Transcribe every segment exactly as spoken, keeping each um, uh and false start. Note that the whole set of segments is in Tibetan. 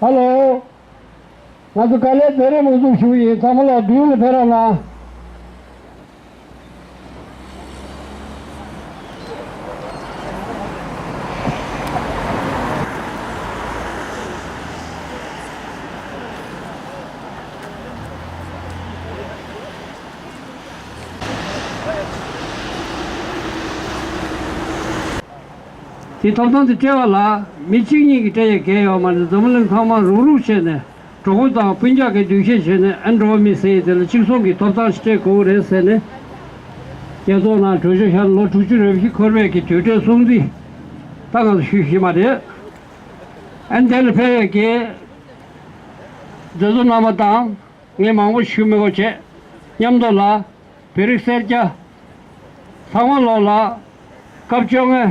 ཧ་ལོ། ང་ཚོ་དཀའ་ལས་མཛད་རིམ་དབུ་འཛུགས་ཞུ་གི་ཡིན། ཚང་མ་ལ་མདུན་ལ་ཕེབས་རོགས་གནང་། དེ་ཐོབ་ཐང་དེ་སྤྲད་པ་ལ་མི་གཅིག་གཉིས་ཀྱིས་སྤྲད་ཡ་གལ་ཡོད་མ་རེད། འཛམ་བུ་གླིང་ཚང་མ་རུག་རུག་བྱས་ནས། གྲོགས་པོ་དང་སྤུན་ཀྱག་གི་འདུ་ཤེས་བྱས་ནས། ཨ་འགྲོ་བ་མི་ཟེར་ཡས་དེ་ལ་གཅིག་མཚུངས་ཀྱི་ཐོབ་ཐང་ཞིག་སྤྲད་དགོས་རེད་ཟེར་ནས། རྒྱལ་ཚོགས་ནང་གྲོས་ཆོད་བཞག་ནས་ལོ་དྲུག་ཅུ་རེ་བཞི་འཁོར་བའི་གི་དུས་དྲན་སྲུང་བརྩི་ད་ང་ཚོ་ཞུ་ཤེས་མ་རེད། ཨ་ནི་དེ་ལ་ཕེབས་ཡས་ཀྱི་མཛད་གཙོ་རྣམ་པ་དང་། ངས་མང་པོ་ཞུ་མི་དགོས་བྱས། མཉམ་དུ་ལ་བོད་རིགས་སེར་སྐྱ་ཚང་མ་ལོག་ལ་སྐབས་བཅོ་ལྔའི་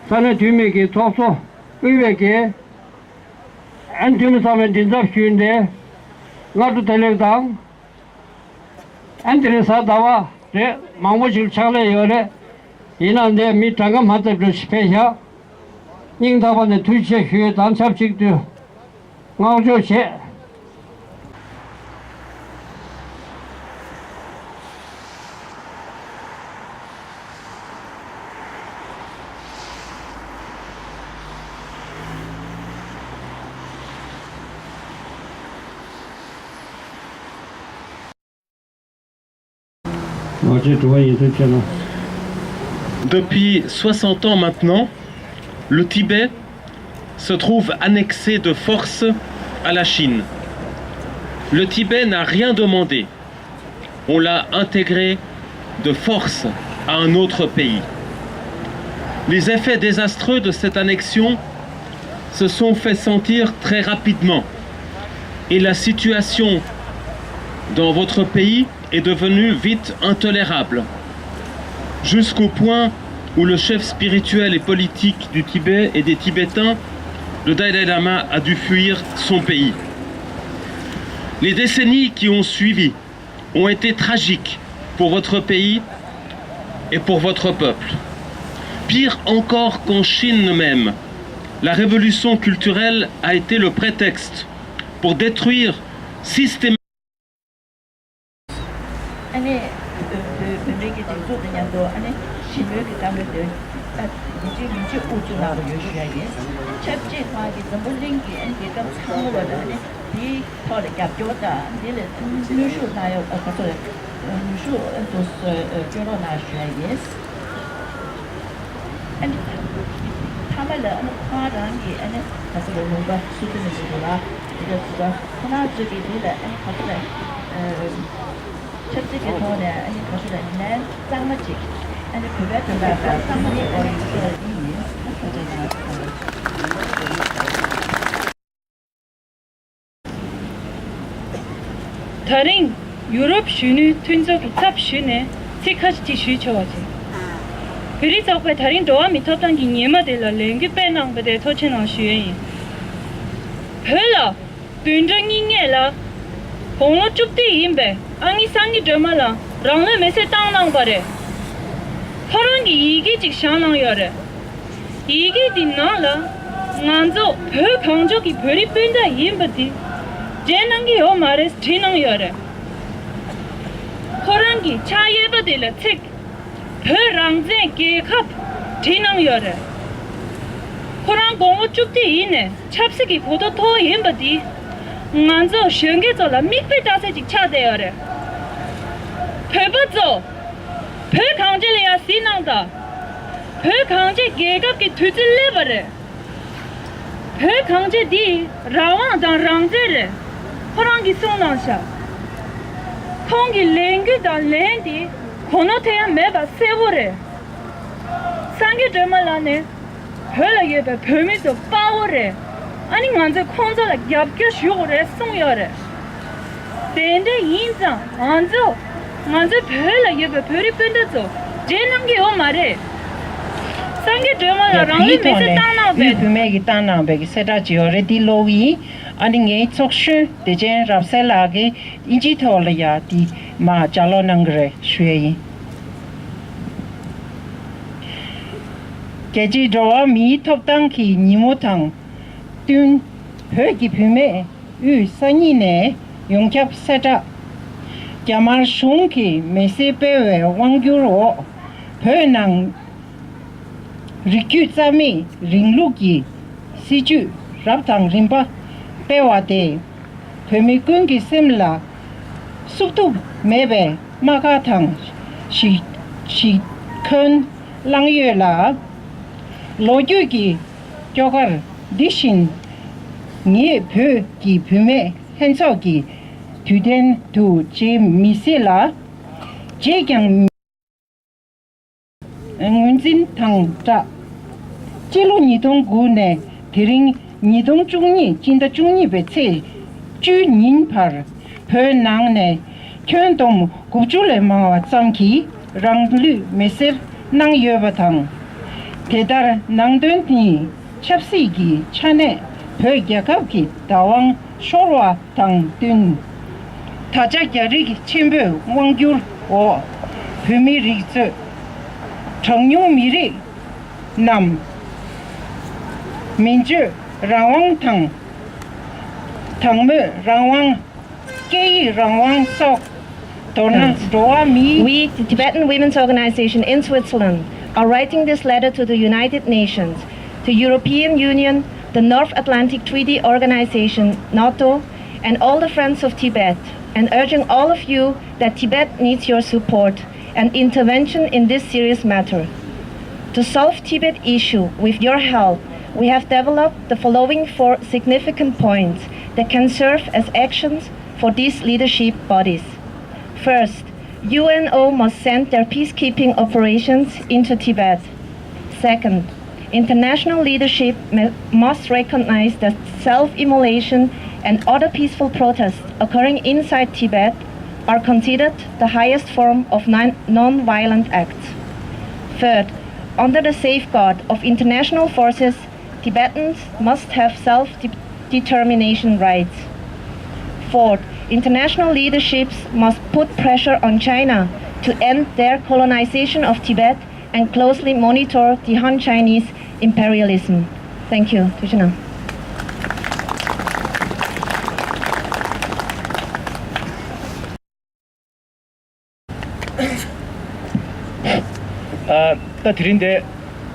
ས་གནས་འཐུས་མི་གི་ཚོགས་གཙོ་དབུས་པའི་གི་ཨན་འཐུས་མི་ཚང་མའི་མགྲིན་ཚབ་ཞུས་ཏེ་སྔ་དྲོ་བདེ་ལེགས་དང་། ཨན་དེ་རིང་གཟའ་ཟླ་བ་རེད། མང་པོ་ཞིག་ཕྱག་ལས་ཡོད་རེད། ཡིན་ནའང་འདིར་མི་གྲངས་ཀ་མ་ཚད་འགྲོ་ཞིག་ཕེབས་ཤག་སྙིང་ཐག་པ་ནས་ཐུགས་རྗེ་ཆེ་ཞུ་ཡས་དང་ཆབས་ཅིག་ཏུ། བསྔགས་བརྗོད་བྱས། Depuis soixante ans maintenant, le Tibet se trouve annexé de force à la Chine. Le Tibet n'a rien demandé. On l'a intégré de force à un autre pays. Les effets désastreux de cette annexion se sont fait sentir très rapidement et la situation dans votre pays est devenue vite intolérable, jusqu'au point où le chef spirituel et politique du Tibet et des Tibétains, le Dalai Lama, a dû fuir son pays. Les décennies qui ont suivi ont été tragiques pour votre pays et pour votre peuple. Pire encore qu'en Chine même, la révolution culturelle a été le prétexte pour détruire systématiquement. ཨ་ནི་བོད་བོད་བོད་མིའི་གི་སྒྲིག་འཛུགས་དང་མཉམ་དུ་ཨ་ནི་ཞི་མོལ་གྱི་བཀའ་མོལ་དེ་ཨ་ཉིན་གཅིག་ཉིན་གཅིག་དབུ་བཙུགས་གནང་བ་ཡོད་ཞུ་ཡ་ཡིན། ཆབས་ཅིག་ཁོང་གིས་འཛམ་བུ་གླིང་གི་ཨ་ནི་རྒྱལ་ཁབ་ཚང་མ་ལ་ཨ་ནི་དེའི་ཐོག་ལ་རྒྱབ་སྐྱོར་དང་འདི་ལ་གནོན་ཤུགས་གནང་ཡོད། ཨ་ག་ཚོད་རེད། ནུས་ཤུགས་དུ་སྐྱོན་རོགས་གནང་ཞུ་ཡ་ཡིན། ཨ་ནི་མཐའ་མ་ལ་ཨ་ནི་ཁོང་རང་གི་ཨ་ནི་ག་ཚོད་རེད། ལུང་པ་སུ་དེ་ནས་ཞུ་དགོས་ལ། དེ་འདྲ་ཞུ་དགོས། ཁོ་རང་ཚོས་ཀྱི་འདི་ལ་ཨ་ནི་ག་ཚོད་རེད། ཆབ་སྲིད་ཀྱི་ཐོག་ནས་ཨ་ནི་ག་ཚོད་རེད། ལན་གཙང་མ་ཅིག་ཨ་ནི་བོད་པའི་དོན་དག་ལན་གཙང་མ་ཅིག་ཨོ་ཡིན་ཟེར་ཡིན། ཨ་ཁ་ཅིག་ན། ད་རིང་ཡུ་རོབ་གཞོན་ནུའི་མཐུན་ཚོགས་ཀྱི་ཚབ་ཞུས་ནས་ཚིག་ཁ་ཤས་ཅིག་ཞུས་ཆོག་པ་བྱས། བོད་རིགས་ཚོགས་པས་ད་རིང་འགྲོ་བ་མིའི་ཐོབ་ཐང་གི་ཉི་མ་དེ་ལ་ལས་འགུལ་སྤེལ་གནང་བ་དེ་ཐུགས་རྗེ་གནང་ཞུ་ཡས་ཡིན། བོད་ལ་བདུན་ཕྲག་གཉིས་སྔོན་ལ་དགུང་ལོ་བཅུ་བདུན་ཡིན་པའི་ཨ་ནེ་སངས་རྒྱས་སྒྲོལ་མ་ལགས་རང་ལུས་མེར་སྲེག་བཏང་གནང་བ་རེད། ཁོ་རང་གིས་ཡི་གེ་ཅིག་བཞག་གནང་ཡོད་རེད། ཡི་གེ་འདི་ནང་ལ་ང་ཚོ་བོད་གངས་ལྗོངས་ཀྱི་བོད་རིགས་སྤུན་ཟླ་ཡིན་པ་འདི་བརྗེད་གནང་གི་ཡོད་མ་རེད་བྲིས་གནང་ཡོད་རེད། ཁོ་རང་གི་ཕྱག་གཡས་པ་དེ་ལ་ཚིག་བོད་རང་བཙན་རྒྱལ་ཁབ་བྲིས་གནང་ཡོད་རེད། ཁོ་རང་དགུང་ལོ་བཅུ་བདུན་ཡིན་ནས་ཆབ་སྲིད་ཀྱི་གོ་རྟོགས་མཐོ་བོ་ཡིན་པ་འདི་ང་ཚོ་གཞོན་སྐྱེས་ཚོ་ལ་མིག་དཔེ་ལྟ་ས་ཅིག་ཆགས་བསྡད་ཡོད་རེད། བོད་པ་ཚོ། བོད་གངས་ཅན་ལ་ཡར་གཟིགས་གནང་དང་། བོད་གངས་ཅན་རྒྱལ་ཁབ་ཀྱི་དུས་ཚོད་སླེབས་པ་རེད། བོད་གངས་ཅན་འདི་རང་དབང་དང་རང་བཙན་རེད། ཁོ་རང་གིས་གསུངས་གནང་ཤག་ཁོང་གི་ལས་འགུལ་དང་ལན་དེ་གོ་ནོར་ཐེབས་ཡ་མེད་པ་གསལ་པོ་རེད། སངས་རྒྱས་སྒྲོལ་མ་ལགས་ནས་བོད་ལ་ཡོད་པའི་བོད་མི་ཚོ་དཔའ་བོ་རེད། ཨ་ནི་ང་ཚོས་ཁོང་ཚོ་ལ་རྒྱབ་སྐྱོར་ཞུ་དགོས་རེད་གསུངས་ཡོད་རེད། དེ་འདྲ་ཡིན་ཙང་ང་ཚོ་ང་ཚོའི་བོད་ལ་ཡོད་པའི་བོད་རིགས་སྤུན་ཟླ་ཚོ་བརྗེད་གནང་གི་ཡོད་མ་རེད། སངས་རྒྱས་སྒྲོལ་མ་ལགས་རང་ལུས་མེར་སྲེག་བཏང་གནང་བའི། དབུས་བུད་མེད་ཀྱིས་བཏང་གནང་བའི་གི་གསལ་བསྒྲགས་ཅིག་ཡོད་རེད། འདི་ཀློག་གི་ཡིན། ཨ་ནི་ངའི་ཚོགས་གཞོན་བདེ་ཆེན་རབ་གསལ་ལགས་ཀྱིས་དབྱིན་ཇིའི་ཐོག་ལ་ཡ་འདི་མར་ལྗགས་ཀློག་གནང་གི་རེད་ཞུ་ཡས་ཡིན། རྒྱལ་སྤྱིའི་འགྲོ་བ་མིའི་ཐོབ་ཐང་གི་ཉིན་མོ་དང་བསྟུན། བོད་ཀྱི་བུད་མེད་དབུས་ས་གཉིས་ནས་ཡོངས་ཁྱབ་གསལ་བསྒྲགས། རྒྱ་དམར་གཞུང་གིས་མི་སེར་སྤེལ་བའི་དབང་སྒྱུར་འོག་བོད་ནང་རིགས་རྒྱུད་རྩ་མེད་རིང་ལུགས་ཀྱི་སྲིད་བྱུས་རབ་དང་རིམ་པ་སྤེལ་བ་དེ། བོད་མི་ཀུན་གྱི་སེམས་ལ་བསུབ་ཐུབ་མེད་པའི་རྨ་ཁ་དང་ཞི་ཞི་འཁོན་བསླངས་ཡོད་ལ། ལོ་རྒྱུས་ཀྱི་སྐྱོ་གར་འདི་བཞིན་ངེད་བོད་ཀྱི་བུད་མེད་ལྷན་ཚོགས་ཀྱི་དུས་སྟོན་དུ་བརྗེད་མི་སྲིད་ལ། བརྗེད་ཀྱང་ངོས་འཛིན་དང་སྦྲགས། སྤྱི་ལོ་ཉིས་སྟོང་དགུ་ནས་དེ་རིང་ཉིས་སྟོང་བཅུ་གཉིས་སྤྱི་ཟླ་བཅུ་གཉིས་པའི་ཚེས་བཅུའི་ཉིན་བར་བོད་ནང་ནས་ཁྱོན་བསྡོམས་དགུ་བཅུ་ལས་མང་བ་ཙམ་གྱིས་རང་ལུས་མེར་སྲེག་གནང་ཡོད་པ་དང་། དེ་ལྟར་ནང་དོན་ནི་ཆབ་སྲིད་ཀྱི་ཆ་ནས་བོད་རྒྱལ་ཁབ་ཀྱི་བདག་དབང་ཤོར་བ་དང་བསྟུན། ད་ཆ་རྒྱ་རིགས་ཆེན་པོའི་དབང་སྒྱུར་འོག་བོད་མི་རིགས་གཙོས་གྲངས་ཉུང་མི་རིགས་རྣམས་མི་སྤྱོད་རང་དབང་དང་། དང་མོས་རང་དབང་། སྐད་ཡིག་རང་དབང་སོགས་མདོར་ན་འགྲོ་བ་མིའི We, the Tibetan Women's Organization in Switzerland, are writing this letter to the United Nations, the European Union, the North Atlantic Treaty Organization, NATO, and all the friends of Tibet, and urging all of you that Tibet needs your support and intervention in this serious matter. To solve Tibet issue, with your help, we have developed the following four significant points that can serve as actions for these leadership bodies. First, U N O must send their peacekeeping operations into Tibet. Second, international leadership mu- must recognize that self-immolation and other peaceful protests occurring inside Tibet are considered the highest form of non- non-violent acts. Third, under the safeguard of international forces, Tibetans must have self-determination rights. Fourth, international leaderships must put pressure on China to end their colonization of Tibet and closely monitor the Han Chinese imperialism. Thank you. ཐུགས་རྗེ་གནང་། ཨ། ད་དེ་རིང་འདི་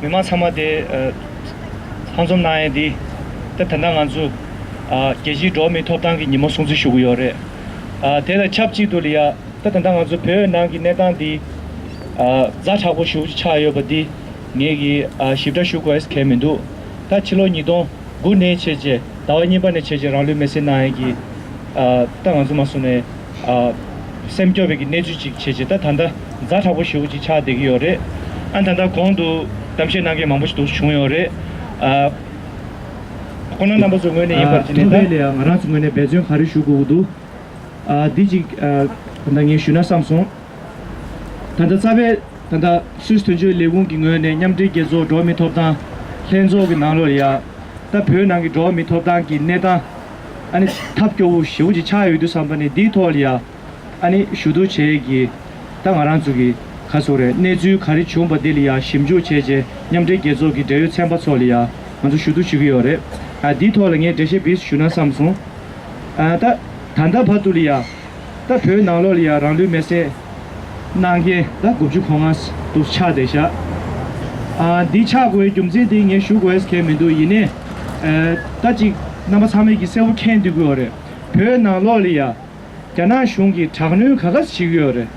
མི་མང་ཚང་མ་དེ་ཨ། ཚང་འཛོམས་གནང་ཡས་འདི་ད་ད་ལྟ་ང་ཚོ་ཨ། རྒྱལ་སྤྱིའི་འགྲོ་བ་མིའི་ཐོབ་ཐང་གི་ཉིན་མོ་སྲུང་བརྩི་ཞུ་གི་ཡོད་རེད། ཨ། དེ་དང་ཆབས་ཅིག་ཏུ་ལ་ཡ་ད་ད་ལྟ་ང་ཚོ་བོད་ནང་གི་གནས་སྟངས་འདི་ཨ། ཛ་དྲག་པོ་ཞེ་པོ་ཅིག་ཆགས་ཡོད་པ་འདི་ངེད་ཀྱིས་ཨ། ཞིབ་ཕྲ་ཞུ་དགོས་གལ་མི་འདུག་ད་ཕྱི་ལོ་ཉིས་སྟོང་དགུ་ནས་བྱས་རྗེས་ཟླ་བ་གཉིས་པ་ནས་བྱས་རྗེས་རང་ལུས་མེར་སྲེག་གནང་ཡས་ཀྱི་ཨ། ད་ང་ཚོ་མ་སོང་ནས་ཨ། སེམས་སྐྱོ་བའི་གི་གནས་ཚུལ་ཅིག་བྱས་རྗེས་ད་ད་ལྟ་ཛ་དྲག་པོ་ཞེ་པོ་ཅིག་ཆགས་བསྡད་ཀྱི་ཡོད་རེད། ཨ། ད་ལྟ་གོང་དུ་གཏམ་བཤད་གནང་མཁན་མང་པོ་ཞིག་འདུག་བྱུང་ཡོད་རེད། ཨ། ཁོང་རྣམ་པ་ཚོའི་ངོས་ནས་ཡིན་པར་བྱས་ནས་ད་ཐོག་མའི་ལ་ཡང་ང་རང་ཚོའི་ངོས་ནས་འབད་བརྩོན་ག་རེ་ཞུ་དགོས་ཀྱི་འདུག་ཨ། འདི་ཅིག་ཨ། ད་ལྟ་ངས་ཞུས་ན་བསམ་སོང་། ད་ལྟ་རྩ་བའི་ད་ལྟ་སུད་སི་དོན་གཅོད་ལས་ཁུངས་ཀྱི་ངོས་ནས་མཉམ་འབྲེལ་རྒྱལ་ཚོགས་འགྲོ་བ་མིའི་ཐོབ་ཐང་ལྷན་ཚོགས་ཀྱི་ནང་ལོགས་ལ་ཡ། ད་བོད་ནང་གི་འགྲོ་བ་མིའི་ཐོབ་ཐང་གི་གནས་སྟངས་ཨ་ནི་ཐབས་སྐྱོ་བོ་ཞེ་པོ་ཅིག་ཆགས་ཡོད་དུས་ཙམ་པ་ནས་འདིའི་ཐོག་ལ་ཡ། ཨ་ནི་ཞུ་གཏུག་བྱེད་ཀྱི་ད་ང་རང་ཚོ་གི་ག་ཟེར་དགོས་རེད། གནས་ཚུལ་ག་རེ་བྱུང་པ་འདི་ལ་ཡ་ཞིབ་འཇུག་བྱས་རྗེས་མཉམ་འབྲེལ་རྒྱལ་ཚོགས་ཀྱི་འབྲེལ་ཡོད་ཚན་པ་ཚོ་ལ་ཡ་ང་ཚོ་ཞུ་གཏུག་ཞུ་གི་ཡོད་རེད། ཨ། འདིའི་ཐོག་ལ་ངས་འགྲེལ་བཤད་བེད་ཞུ་ན་བསམ་སོང་། ཨ། ད་ད་ལྟ་བར་དུ་ལ་ཡ། ད་བོད་ནང་ལོགས་ལ་ཡ་རང་ལུས་མེར་སྲེག་གནང་མཁན་ད་དགུ་བཅུ་གོ་ལྔ་འདུག་ཆགས་བསྡད་ཤག་ཨ། འདི་ཆགས་དགོས་རྒྱུ་མཚན་དེ་ངས་ཞུ་དགོས་གལ་མི་འདུག་ཡིན་ནའི་ཨ། ད་ཅིག་རྣམ་པ་ཚང་མས་ཀྱི་གསལ་པོ་མཁྱེན་བསྡད་ཀྱི་ཡོད་རེད། བོད་ནང་ལོགས་ལ་ཡ་རྒྱ་ནག་གཞུང་གིས་དྲག་གནོན་ག་ག་བྱེད་ཀྱི་ཡོད་རེད།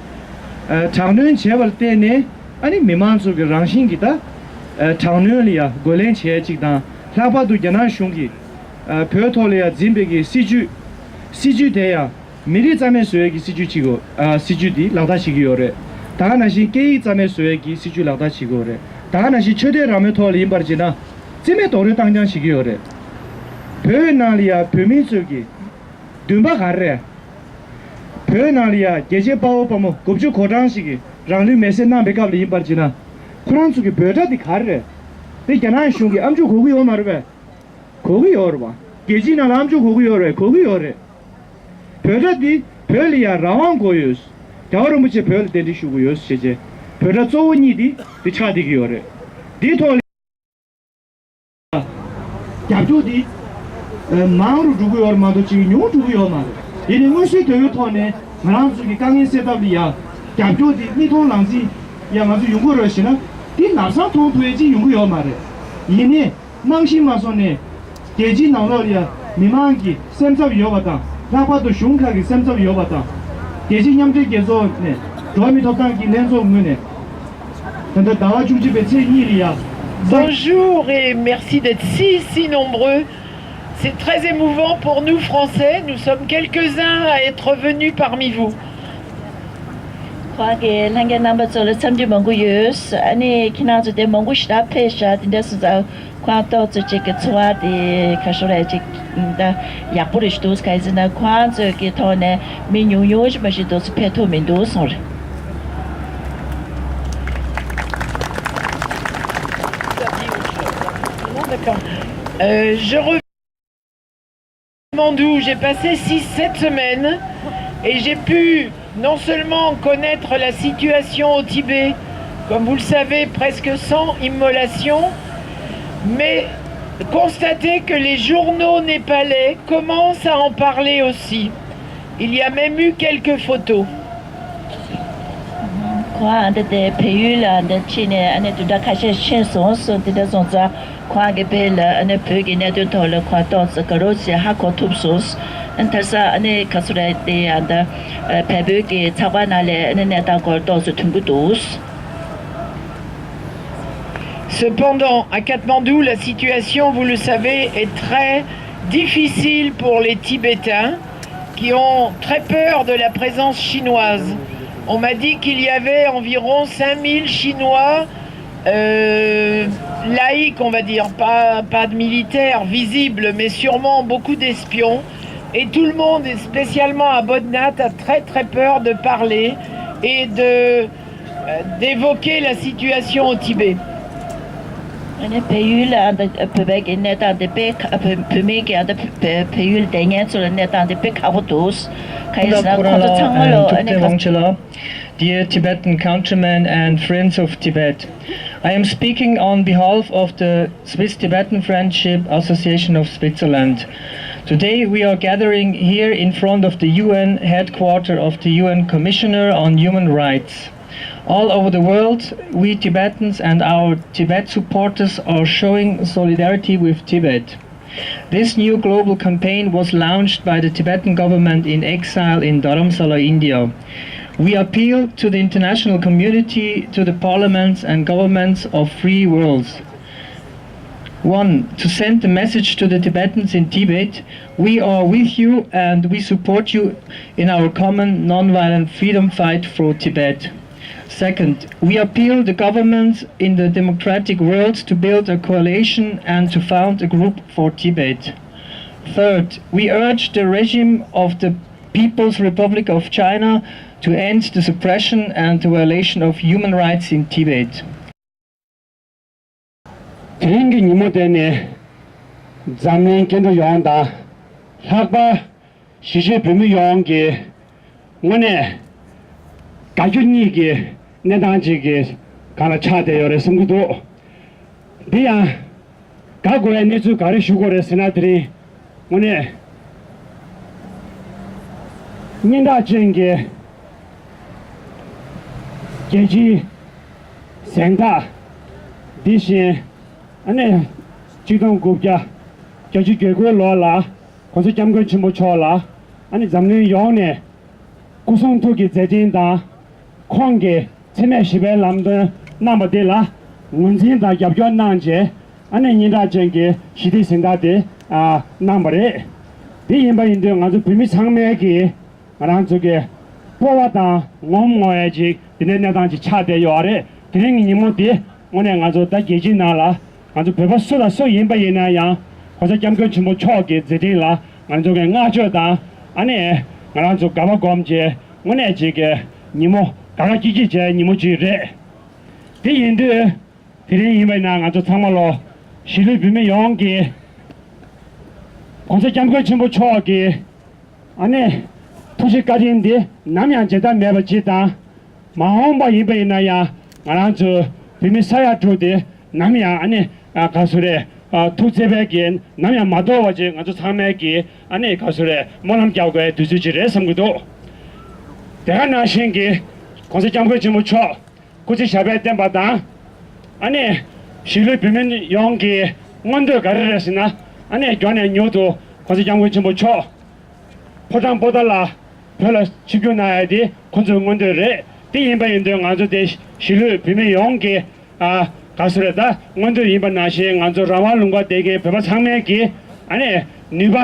ཨ། དྲག་གནོན་བྱས་པར་བརྟེན་ནས་ཨ་ནི་མི་མང་ཚོ་གི་རང་བཞིན་གྱི་ད་ཨ། དྲག་གནོན་ལ་ཡ་རྒོལ་ལན་བྱས་ཅིག་དང་། ལྷག་པར་དུ་རྒྱ་ནག་གཞུང་གིས་ཨ། བོད་ཐོག་ལ་ཡ་འཛིན་པའི་གི་སྲིད་བྱུས། སྲིད་བྱུས་དེ་ཡང་མི་རིགས་རྩ་མེད་བཟོ་ཡས་ཀྱི་སྲིད་བྱུས་ཅིག་གོ། ཨ། སྲིད་བྱུས་འདི་ལག་བསྟར་བྱེད་ཀྱི་ཡོད་རེད། ད་ག་ནང་བཞིན་སྐད་ཡིག་རྩ་མེད་བཟོ་ཡས་ཀྱི་སྲིད་བྱུས་ལག་བསྟར་བྱེད་ཀྱི་ཡོད་རེད། ད་ག་ནང་བཞིན་ཆོས་དད་རང་མོས་ཐོག་ལ་ཡིན་པར་བྱས་ན་རྩིས་མེད་རྡོག་རོལ་བཏང་རྐྱང་བྱེད་ཀྱི་ཡོད་རེད། བོད་ནང་ལ་ཡ་བོད་མི་ཚོས་ཀྱི་འདུན་པ་ག་རེ་རེད། བོད་ནང་ལ་ཡ་རྒྱལ་གཅེས་དཔའ་བོ་དཔའ་མོ་དགུ་བཅུ་གོ་གྲངས་ཤིག་གིས་རང་ལུས་མེར་སྲེག་གནང་པའི་སྐབས་ལ་ཡིན་པར་བྱས་ན། ཁོ་རང་ཚོ་གི་འབོད་སྒྲ་འདི་ག་རེ་རེད། དེ་རྒྱ་ནག་གཞུང་གིས་ཨམ་ཅོག་གོ་གི་ཡོད་མ་རེད་པས། གོ་གི་ཡོད་རེད་པ། རྒྱལ་སྤྱིའི་ནང་ལ་ཨམ་ཅོག་གོ་གི་ཡོད་རེད། གོ་གི་ཡོད་རེད། བོད་སྒྲ་འདི་བོད་ལ་ཡ་རང་དབང་དགོས་ཡོད། རྒྱལ་བ་རིན་པོ་ཆེ་བོད་ལ་གདན་འདྲེན་ཞུ་དགོས་ཡོད་ཞེས་བྱས། བོད་སྒྲ་གཙོ་བོ་གཉིས་འདི་འདི་ཆགས་བསྡད་ཀྱི་ཡོད་རེད། འདིའི་ཐོག་ལ་རྒྱབ་སྐྱོར་འདི་ མང་རུ་འགྲོ་གི་ཡོད་རེད་མ་གཏོགས་ཅིག་ཉུང་འགྲོ་གི་ཡོད་མ་རེད། ཡིན་ནའི་དངོས་ཤུགས་དོན་གྱི་ཐོག་ནས་ང་རང་ཚོ་གི་དཀའ་ངལ་སེལ་ཐབས་ལ་ཡ་རྒྱབ་སྐྱོར་དེ་མིག་མཐོང་ལག་ཟིན་ཡ་ང་ཚོ་ཡོང་གི་རེད་ཞེ་ན། དེ་ལམ་སང་མཐོང་ཐུབ་ཡ་ཅིག་ཡོང་གི་ཡོད་མ་རེད། ཡིན་ནའི། ནང་བཞིན་མ་སོང་ནས། རྒྱལ་སྤྱིའི་ནང་ལོགས་ལ་ཡང་མི་མང་གི་སེམས་འཚབ་ཡོད་པ་དང་། ལྷག་པར་དུ་གཞུང་ཁག་གི་སེམས་འཚབ་ཡོད་པ་དང་། རྒྱལ་སྤྱིའི་མཉམ་འབྲེལ་རྒྱལ་ཚོགས་ནས་འགྲོ་བ་མིའི་ཐོབ་ཐང་གི་ལྷན་ཚོགས་ངོས་ནས། ད་ལྟ་ཟླ་བ་བཅུ་གཅིག་པའི་ཚེས་གཉིས་ལ་ཡང་། Bonjour et merci d'être si, si nombreux. C'est très émouvant pour nous, Français. Nous sommes quelques-uns à être venus parmi vous. ཁོང་གིས་ལྷན་རྒྱས་རྣམ་པ་ཚོ་ལ་འཚམས་འདྲི་མང་པོ་ཡོད། ཨ་ནི་ཁྱེད་རང་ཚོ་དེ་མང་པོ་ཞེ་དྲག་ཕེབས་ཤག་དེ་འདྲ་སོང་ཙང་ཁོང་ཏོག་ཙམ་ཅིག་གི་འཚོ་བ་དེ་ཁ་ཤོར་ཡ་ཅིག་ད་ཡག་པོ་རེད་ཞུ་འདུག་ག་ཡིན་ཟེར་ན་ཁོང་ཚོའི་གི་ཐོག་ནས་མི་ཉུང་ཉུང་ཞིག་མ་ཞིག་ཏོག་ཙམ་ཕེབས་ཐུབ་མི་འདུག་གསུངས་རེད། Euh, je Kathmandu, j'ai passé six, sept semaines et j'ai pu non seulement connaître la situation au Tibet, comme vous le savez, presque sans immolation, mais constater que les journaux népalais commencent à en parler aussi. Il y a même eu quelques photos. ཁོང་ཨ་འདི་དེ་བལ་ཡུལ་ལ་འདི་ཕྱིན་ནས་ཨ་ནི་དུས་འདྲ་ཁ་ཤས་ཕྱིན་སོང་སོང་དེ་འདྲ་སོང་ཙང་ཁོང་གི་བལ་ལ་ཨ་ནི་བོད་ཀྱི་གནད་དོན་ཐོག་ལ་ཁོང་ཏོག་ཙམ་དགའ་རབ་ཅིག་ཧ་གོ་ཐུབ་སོང་། ཨ་ནི་དེང་སང་ཨ་ནི་ག་ཚོད་རེད་དེ་ཨ་འདི་བལ་བོད་ཀྱི་ཚགས་པར་ནང་ལ་ཨ་ནི་གནས་སྟངས་སྐོར་ཏོག་ཙམ་ཐོན་གྱི་འདུག Cependant, à Katmandou, la situation, vous le savez, est très difficile pour les Tibétains qui ont très peur de la présence chinoise. On m'a dit qu'il y avait environ cinq mille Chinois, euh, laïcs, on va dire, pas, pas de militaires visibles, mais sûrement beaucoup d'espions. Et tout le monde, et spécialement à Bodhnath, a très très peur de parler et de, euh, d'évoquer la situation au Tibet. ཨ་ནི་བལ་ཡུལ་ལ་ཨ་ནི་བོད་པའི་གི་གནས་སྟངས་དེ་དཔེ་ཁ་བོད་བོད་མིའི་གི་ཨ་ནི་བལ་བལ་ཡུལ་བསྡད་མཁན་ཚོ་ལ་གནས་སྟངས་དེ་དཔེ་ཁག་པོ་འདུག་གང་ཡིན་ཟེར་ན་ཁོང་ཚོ་ཚང་མ་ལོ་ཨ་ནི་ག Dear Tibetan countrymen and friends of Tibet, I am speaking on behalf of the Swiss Tibetan Friendship Association of Switzerland. Today we are gathering here in front of the U N headquarters of the U N Commissioner on Human Rights. All over the world, we Tibetans and our Tibet supporters are showing solidarity with Tibet. This new global campaign was launched by the Tibetan government in exile in Dharamsala, India. We appeal to the international community, to the parliaments and governments of free worlds. One, to send the message to the Tibetans in Tibet, we are with you and we support you in our common non-violent freedom fight for Tibet. Second, we appeal the governments in the democratic world to build a coalition and to found a group for Tibet. Third, we urge the regime of the People's Republic of China to end the suppression and the violation of human rights in Tibet. དེ་རིང་གི་ཉིན་མོ་དེ་ནི་འཛམ་གླིང་སྐྱེ་འགྲོ་ཡོངས་དང་། ལྷག་པར་གཞིས་བྱེས་བོད་མི་ཡོངས་ཀྱི་དངོས་གནས་དགའ་སྐྱོ་གཉིས་ཀྱི་གནས་སྟངས་ཅིག་གི་སྒང་ལ་ཆགས་བསྡད་ཡོད་རེད་བསམ་གྱི་འདུག་འདི་ཡང་དགའ་དགོས་ཡ་གནས་ཚུལ་ག་རེ་ཞུ་དགོས་རེད་ཟེར་ན། དེ་རིང་དངོས་གནས་སྙན་གྲགས་ཅན་གྱི་རྒྱལ་སྤྱིའི་གཟེངས་རྟགས་འདི་བཞིན། ཨ་ནི་གཅིག་སྟོང་དགུ་བརྒྱ་བརྒྱད་ཅུ་གྱ་དགུའི་ལོ་ལ་༸གོང་ས་༸སྐྱབས་མགོན་ཆེན་པོ་མཆོག་ལ་ཨ་ནི་འཛམ་གླིང་ཡོངས་ནས་སྐུ་གསུང་ཐུགས་ཀྱི་མཛད་འཕྲིན་དང་། ཁོང་གིས་འཚེ་མེད་ཞི་བའི་ལམ་སྟོན་གནང་བ་འདི་ལ་ངོས་འཛིན་དང་རྒྱབ་སྐྱོར་གནང་རྗེས། ཨ་ནི་སྙན་གྲགས་ཅན་གྱི་ཞི་བདེའི་གཟེངས་རྟགས་དེ་ཨ་གནང་བ་རེད། འདི་ཡིན་པ་ཡིན་དུས་ང་ཚོ་བོད་མི་ཚང་མས་ཀྱིས་ང་རང་ཚོ་གི་སྤོབས་པ་དང་ངོམ་ངོ་ཡ་ཅིག་འདི་ནས་གནས་སྟངས་ཅིག་ཆགས་བསྡད་ཡོད་རེད། དེ་རིང་གི་ཉིན་མོ་འདི་དངོས་གནས་ང་ཚོ་ད་རྒྱལ་སྤྱིའི་ནང་ལ་ང་ཚོ་བོད་པ་སུ་དང་སུ་ཡིན་པ་ཡིན་ན་ཡང་༸གོང་ས་༸སྐྱབས་མགོན་ཆེན་པོ་མཆོག་གི་མཛད་འཕྲིན་ལ་ང་ཚོ་གི་བསྔགས་བརྗོད་དང་། ཨ་ནི་ང་རང་ཚོ་དགའ་བ་སྒོམ་བྱས་དངོས་གནས་ཅིག་གི་ཉིན་མོ་དགའ་དགའ་སྐྱིད་སྐྱིད་བྱས་ཉིན་མོ་ཅིག་རེད། དེ་ཡིན་དུས། དེ་རིང་ཡིན་པ་ཡིན་ན་ང་ཚོ་ཚང་མ་ལོ་གཞིས་ལུས་བོད་མི་ཡོངས་ཀྱིས་༸གོང་ས་༸སྐྱབས་མགོན་ཆེན་པོ་མཆོག་གི་ཨ་ནི་ཐུགས་རྗེ་བཀའ་དྲིན་འདི་ནམ་ཡང་བརྗེད་ཐབས་མེད་པ་ཅིག་དང་། མ་འོངས་པ་ཡིན་པ་ཡིན་ན་ཡང་ང་རང་ཚོ་བོད་མི་ས་ཡ་དྲུག་དེ་ནམ་ཡང་ཨ་ནི་ག་སུ་རེད་ ཐུགས་བརྩེ་བས་ཀྱིས་ནམ་ཡང་མ་དོར་བ་ཅིག་ང་ཚོ་ཚང་མས་ཀྱིས་ཨ་ནི་ག་ཟེར་རེད། སྨོན་ལམ་རྒྱག་དགོས་དུས་ཚོད་ཅིག་རེད་བསམ་གྱི་འདུག་དེ་ག་ནང་བཞིན་གྱི་༸གོང་ས་༸སྐྱབས་མགོན་ཆེན་པོ་མཆོག་སྐུ་ཚེ་ཞབས་པད་བརྟན་པ་དང་། ཨ་ནི་གཞིས་ལུས་བོད་མི་ཡོངས་ཀྱི་མངོན་འདོད་ག་རེ་རེད་ཟེར་ན། ཨ་ནི་མགྱོགས་ནས་མྱུར་དུ་༸གོང་ས་༸སྐྱབས་མགོན་ཆེན་པོ་མཆོག་ཕོ་བྲང་པོ་ཏཱ་ལ་བོད་ལ་ཆིབས་བསྒྱུར་གནང་ཡ་དེ་ཁོང་ཚོའི་མངོན་འདོད་རེད། དེ་ཡིན་པ་ཡིན་དུས་ང་ཚོ་དེ་གཞིས་ལུས་བོད་མི་ཡོངས་ཀྱི་ཨ་ག་ཟེར་རེད། ད་མངོན་འདོད་ཡིན་པ་ནང་བཞིན་ང་ཚོ་རང་དབང་ལུང་པ་བསྡད་མཁན་བོད་པ་ཚང་མས་ཀྱིས་ཨ་ནི་ནུས་པ་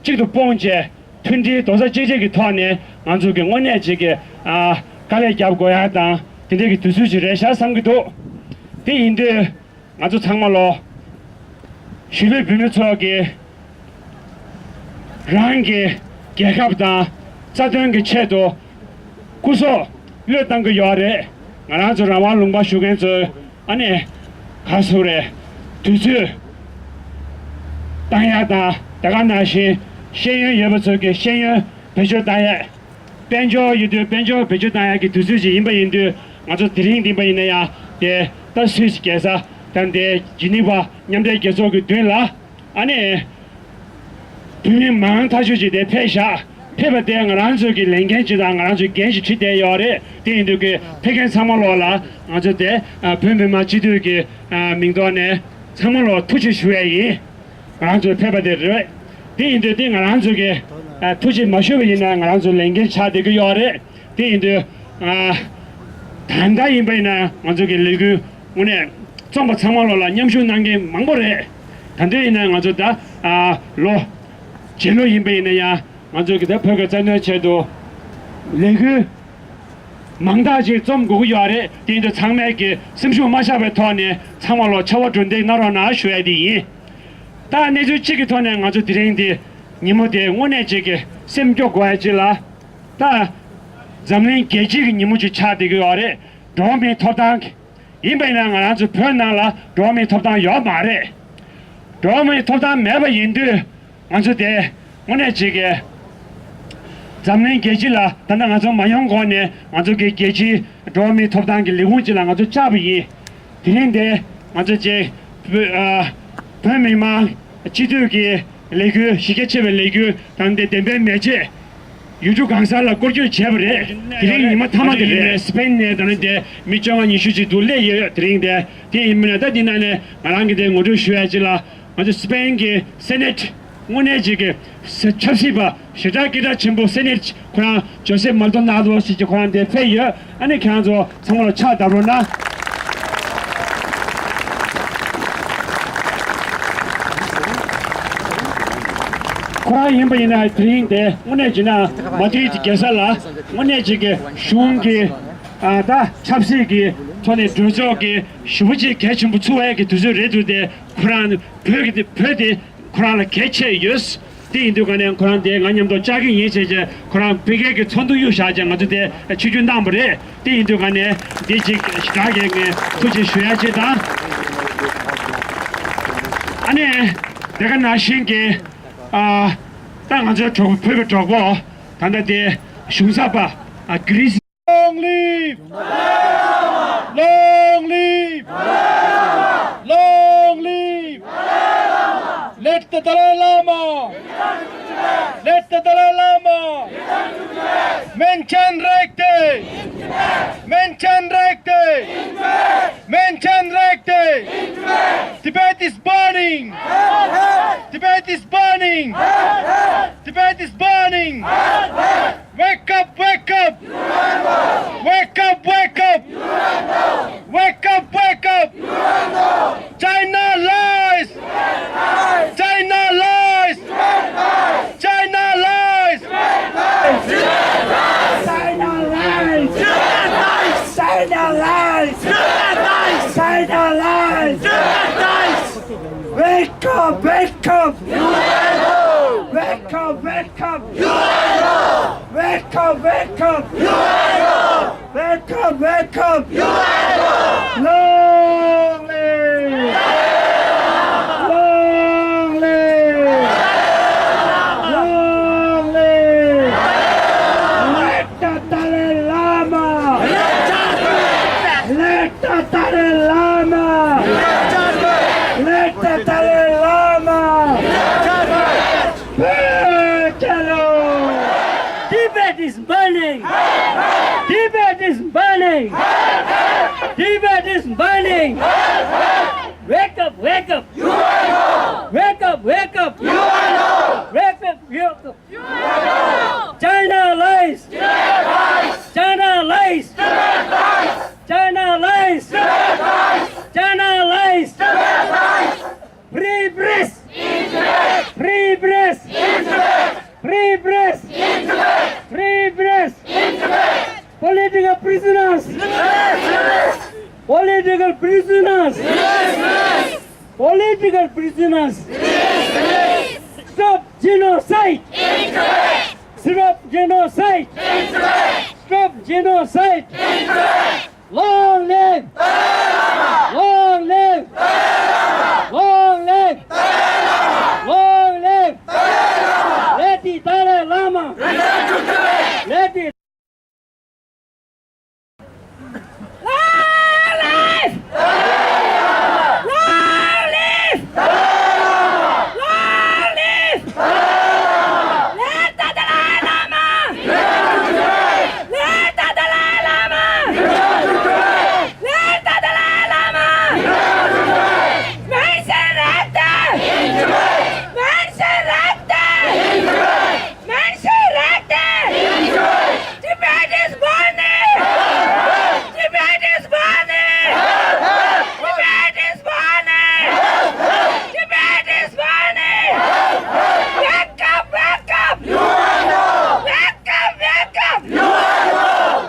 གཅིག་ཏུ་སྤུངས་བྱས། མཐུན་སྒྲིལ་རྡོག་རྩ་གཅིག་སྒྲིལ་གྱི་ཐོག་ནས་ང་ཚོ་གི་དངོས་གནས་ཅིག་གི་ཨ་དཀའ་ལས་རྒྱབ་དགོས་ཡ་དང་དེ་འདྲ་གི་དུས་ཚོད་ཅིག་རེད་ཤག་བསམ་གྱི་འདུག་དེ་ཡིན་དུས་ང་ཚོ་ཚང་མ་ལོ་གཞིས་ལུས་བོད་མི་ཚོ་གི་རང་གི་རྒྱལ་ཁབ་དང་རྩ་དོན་གྱི་ཆེད་དུ་སྐུ་སྲོག་བློས་བཏང་གི་ཡོད་རེད། ང་རང་ཚོ་རང་དབང་ལུང་པ་བཞུགས་མཁན་ཚོས་ཨ་ནི་ག་ཟེར་རེད། དུས་ཚོད་བཏང་ཡ་དང་དེ་ག་ནང་བཞིན་ཤེས་ཡོན་ཡོད་པ་ཚོས་ཀྱི་ཤེས་ཡོན་བེད་སྤྱོད་བཏང་ཡ། དཔལ་འབྱོར་ཡོད་དུས་དཔལ་འབྱོར་བེད་སྤྱོད་བཏང་ཡ་གི་དུས་ཚོད་ཅིག་ཡིན་པ་ཡིན་དུས་ང་ཚོ་དེ་རིང་འདི་པ་ཡིན་ན་ཡང་དེ་ད་སུད་སི་རྒྱལ་ས་དང་དེ་ཇི་ནི་ཝ་མཉམ་འབྲེལ་རྒྱལ་ཚོགས་ཀྱི་མདུན་ལ་ཨ་ནི་བོད་མི་མང་ཐག་ཆོད་ཅིག་དེ་ཕེབས་ཤག་ཕེབས་པ་དེ་ང་རང་ཚོ་གི་ལས་འགན་ཅིག་དང་ང་རང་ཚོའི་འགན་ཞིག་ཁྲིད་བསྡད་ཡོད་རེད། དེ་ཡིན་དུས་ཀྱི་ཕེབས་མཁན་ཚང་མ་ལོག་ལ་ང་ཚོ་དེ་ཨ་བོད་མི་མང་སྤྱི་འཐུས་ཀྱི་ཨ་མིང་ཐོག་ནས་ཚང་མ་ལོག་ཐུགས་རྗེ་ཞུ་ཡས་ཡིན། ང་རང་ཚོའི་ཕེབས་པ་དེ་རེད། དེ་ཡིན་དུས་དེ་ང་རང་ཚོ་གི་ཨ་ཐུགས་རྗེ་མ་ཞུ་བ་ཡིན་ན་ང་རང་ཚོ་ལས་འགན་ཆགས་བསྡད་ཀྱི་ཡོད་རེད། དེ་ཡིན་དུས་ཨ་ད་ལྟ་ཡིན་པ་ཡིན་ན་ང་ཚོ་གི་ལས་འགུལ་དངོས་གནས་རྩོམ་པ་ཚང་མ་ལོག་ལ་མཉམ་ཞུགས་གནང་མཁན་མང་པོ་རེད། ད་ལྟ་ཡིན་ན་ང་ཚོ་ད་ཨ་ལོ་རྗེས་ལོ་ཡིན་པ་ཡིན་ན་ཡང་ང་ཚོ་གི་ད་བོད་ཀྱི་རྩ་དོན་ཆེད་དུ་ལས་འགུལ་མང་དག་ཅིག་རྩོམ་དགོས་ཀྱི་ཡོད་རེད། དེ་ཡིན་དུས་ཚང་མས་ཀྱི་སེམས་ཤུགས་མ་ཆག་པའི་ཐོག་ནས་ཚང་མ་ལོག་ཕྱར་བ་གྲུ་འདེགས་གནང་རོགས་གནང་ཞུ་ཡ་དེ་ཡིན། ད་གནས་ཚུལ་གཅིག་གི་ཐོག་ནས་ང་ཚོ་དེ་རིང་འདི་ཉིན་མོ་དེ་དངོས་གནས་ཅིག་གི་སེམས་སྐྱོ་དགོས་ཡ་ཅིག་ལ། ད་འཛམ་གླིང་རྒྱལ་སྤྱི་གི་ཉིན་མོ་ཅིག་ཆགས་བསྡད་ཀྱི་ཡོད་རེད། འགྲོ་བ་མིའི་ཐོབ་ཐང་གི་ཡིན་པ་ཡིན་ན་ང་རང་ཚོ་བོད་ནང་ལ་འགྲོ་བ་མིའི་ཐོབ་ཐང་ཡོད་མ་རེད། འགྲོ་བ་མིའི་ཐོབ་ཐང་མེད་པ་ཡིན་དུས་ང་ཚོ་དེ་དངོས་གནས་ཅིག་གི་འཛམ་གླིང་རྒྱལ་སྤྱི་ལ་ད་ལྟ་ང་ཚོ་མ་ཡོང་གོང་ནས་ང་ཚོ་གི་རྒྱལ་སྤྱིའི་འགྲོ་བ་མིའི་ཐོབ་ཐང་གི་ལས་ཁུངས་ཅིག་ལ་ང་ཚོ་བཅར་བ་ཡིན། དེ་རིང་འདི་ང་ཚོ་ཅིག་བོད་ཨ་བོད་མི་མང་སྤྱི་འཐུས་ཀྱི་ལས་འགུལ་གཞི་རྒྱ་ཆེ་བའི་ལས་འགུལ་དང་དེ་བདེན་པའི་མེ་ལྕེ་ཡུལ་གྲུ་གང་སར་ལ་སྐོར་སྐྱོད་བྱས་པ་རེད། དེ་རིང་ཉི་མ་མཐའ་མ་དེ་རེད། སི་པེན་ནས་ད་ནི་དེ་མི་བཅོ་ལྔ་ཉི་ཤུ་ཅིག་འདུག་སླེབས་ཡོད། དེ་རིང་དེ་དེ་ཡིན་མིན་ན་ད་འདི་ནང་ནས་ང་རང་གི་དེ་ངོ་སྤྲོད་ཞུ་ཡ་ཅིག་ལ་ང་ཚོ་སི་པེན་གྱི་སེ་ནེ་ཊི་དངོས་གནས་ཅིག་གི་ཆབ་སྲིད་པ་ཞེ་དྲག་སྐད་གྲགས་ཆེན་པོ་སེ་ནེ་ཊི་ཁོ་རང་ཇོ་སེབ་མལ་ཏོ་ནཱ་རྡོ་ཟེར་གྱི་ཁོ་རང་དེ་ཕེབས་ཡོད། ཨ་ནི་ཁྱེད་རང་ཚོ་ཚང་མ་ལ་ཕྱག་བརྡབ་རོགས་གནང་། ཁོ་རང་ཡིན་པ་ཡིན་ན་དེ་རིང་དེ་དངོས་གནས་བྱས་ན་མ་ཏི་རི་རྒྱལ་ས་ལ་དངོས་གནས་ཅིག་གི་གཞུང་གི་ཨ་ད་ཆབ་སྲིད་ཀྱི་ཐོག་ནས་གྲོས་ཚོགས་ཀྱི་ཞེ་པོ་ཅིག་གལ་ཆེན་པོ་ཚུགས་པའི་གི་དུས་ཚོད་རེད་འདུག་སྟེ་ཁོ་རང་བོད་ཀྱི་བོད་དེ་ཁོ་རང་ལ་གལ་ཆེ་ཡོད། དེ་ཡིན་དུས་ག་ནས་ཁོ་རང་དེ་ང་མཉམ་དུ་བཅར་གྱི་ཡིན་བྱས་བྱས་ཁོ་རང་ཕ་གིའི་གི་ཚོགས་འདུ་གཡུག་བཞག་བྱས་ང་ཚོ་དེ་ཆིབས་བསྒྱུར་གནང་བ་རེད། དེ་ཡིན་དུས་ག་ནས་འདི་གཅིག་ཞེ་དྲག་གི་ངས་ཐུགས་རྗེ་ཞུ་ཡ་ཅིག་དང་། ཨ་ནི་དེ་ག་ནང་བཞིན་གྱི་ཨ་ད་ང་ཚོའི་གྲོགས་བོད་པའི་གྲོགས་པོ་ད་ལྟ་དེ་གཞུང་ཚབ་པ་ཨ་གྷི་རི་སི། Long live! Long live! Long live! Let the Dalai Lama! Let the Dalai Lama! Menschenrechte! Menschenrechte! Menschenrechte! Tibet is burning! Tibet is burning! Tibet is burning! Wake up, wake up! Wake up, wake up! Wake up, wake up! China lies! China lies! China lies! China lies! China lies! China lies! Wake up, wake up! Wake up, wake up! Wake up, wake up! Wake up, wake up! Long live! Long live! Long live! Let the Dalai Lama! Let the Dalai Lama! Let the Dalai Lama! Tibet is burning! Tibet is burning! Wake up, wake up! Wake up, wake up! Wake up, wake up! China lies! China lies! China lies! China lies! Free press! Free press! Free press! Free press! Political prisoners! Political prisoners! Political prisoners! Stop genocide! Stop genocide! Stop genocide! Long live! Long live! Long live! Long live! Let the Dalai Lama! Let the Long live! Long live! Long live! Let the Dalai Lama! Let the Dalai Lama! Let the Dalai Lama! Menschenrechte! Menschenrechte! Menschenrechte! Tibet is burning! Tibet is burning! Tibet is burning! Tibet is burning! Wake up, wake up! Wake up, wake up!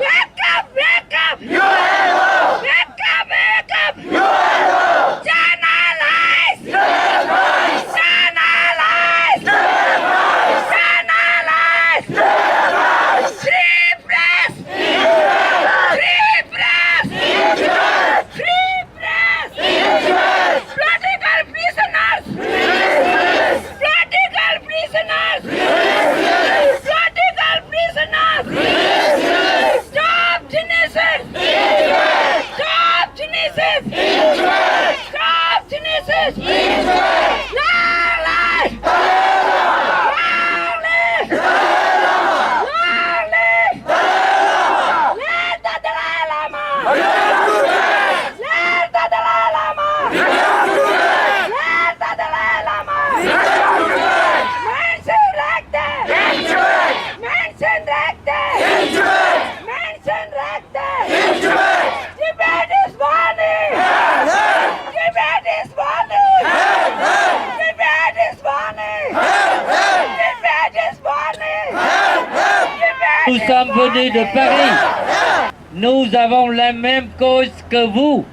Wake up, wake up! Wake up, wake up! China lies! China lies! China lies! Free press! Free press! Free press! Political prisoners! Political prisoners! Political prisoners! Stop genocide! Stop genocide! Stop genocide! Long live! Long live! Long live! Let the Dalai Lama! Let the Dalai Lama! Let the Dalai Lama! Menschenrechte! Menschenrechte! Menschenrechte! Tibet is burning! Tibet is burning! Tibet is burning! Tibet is burning! Tibet Nous is sommes venus de burning! Paris. Nous avons la même cause que vous.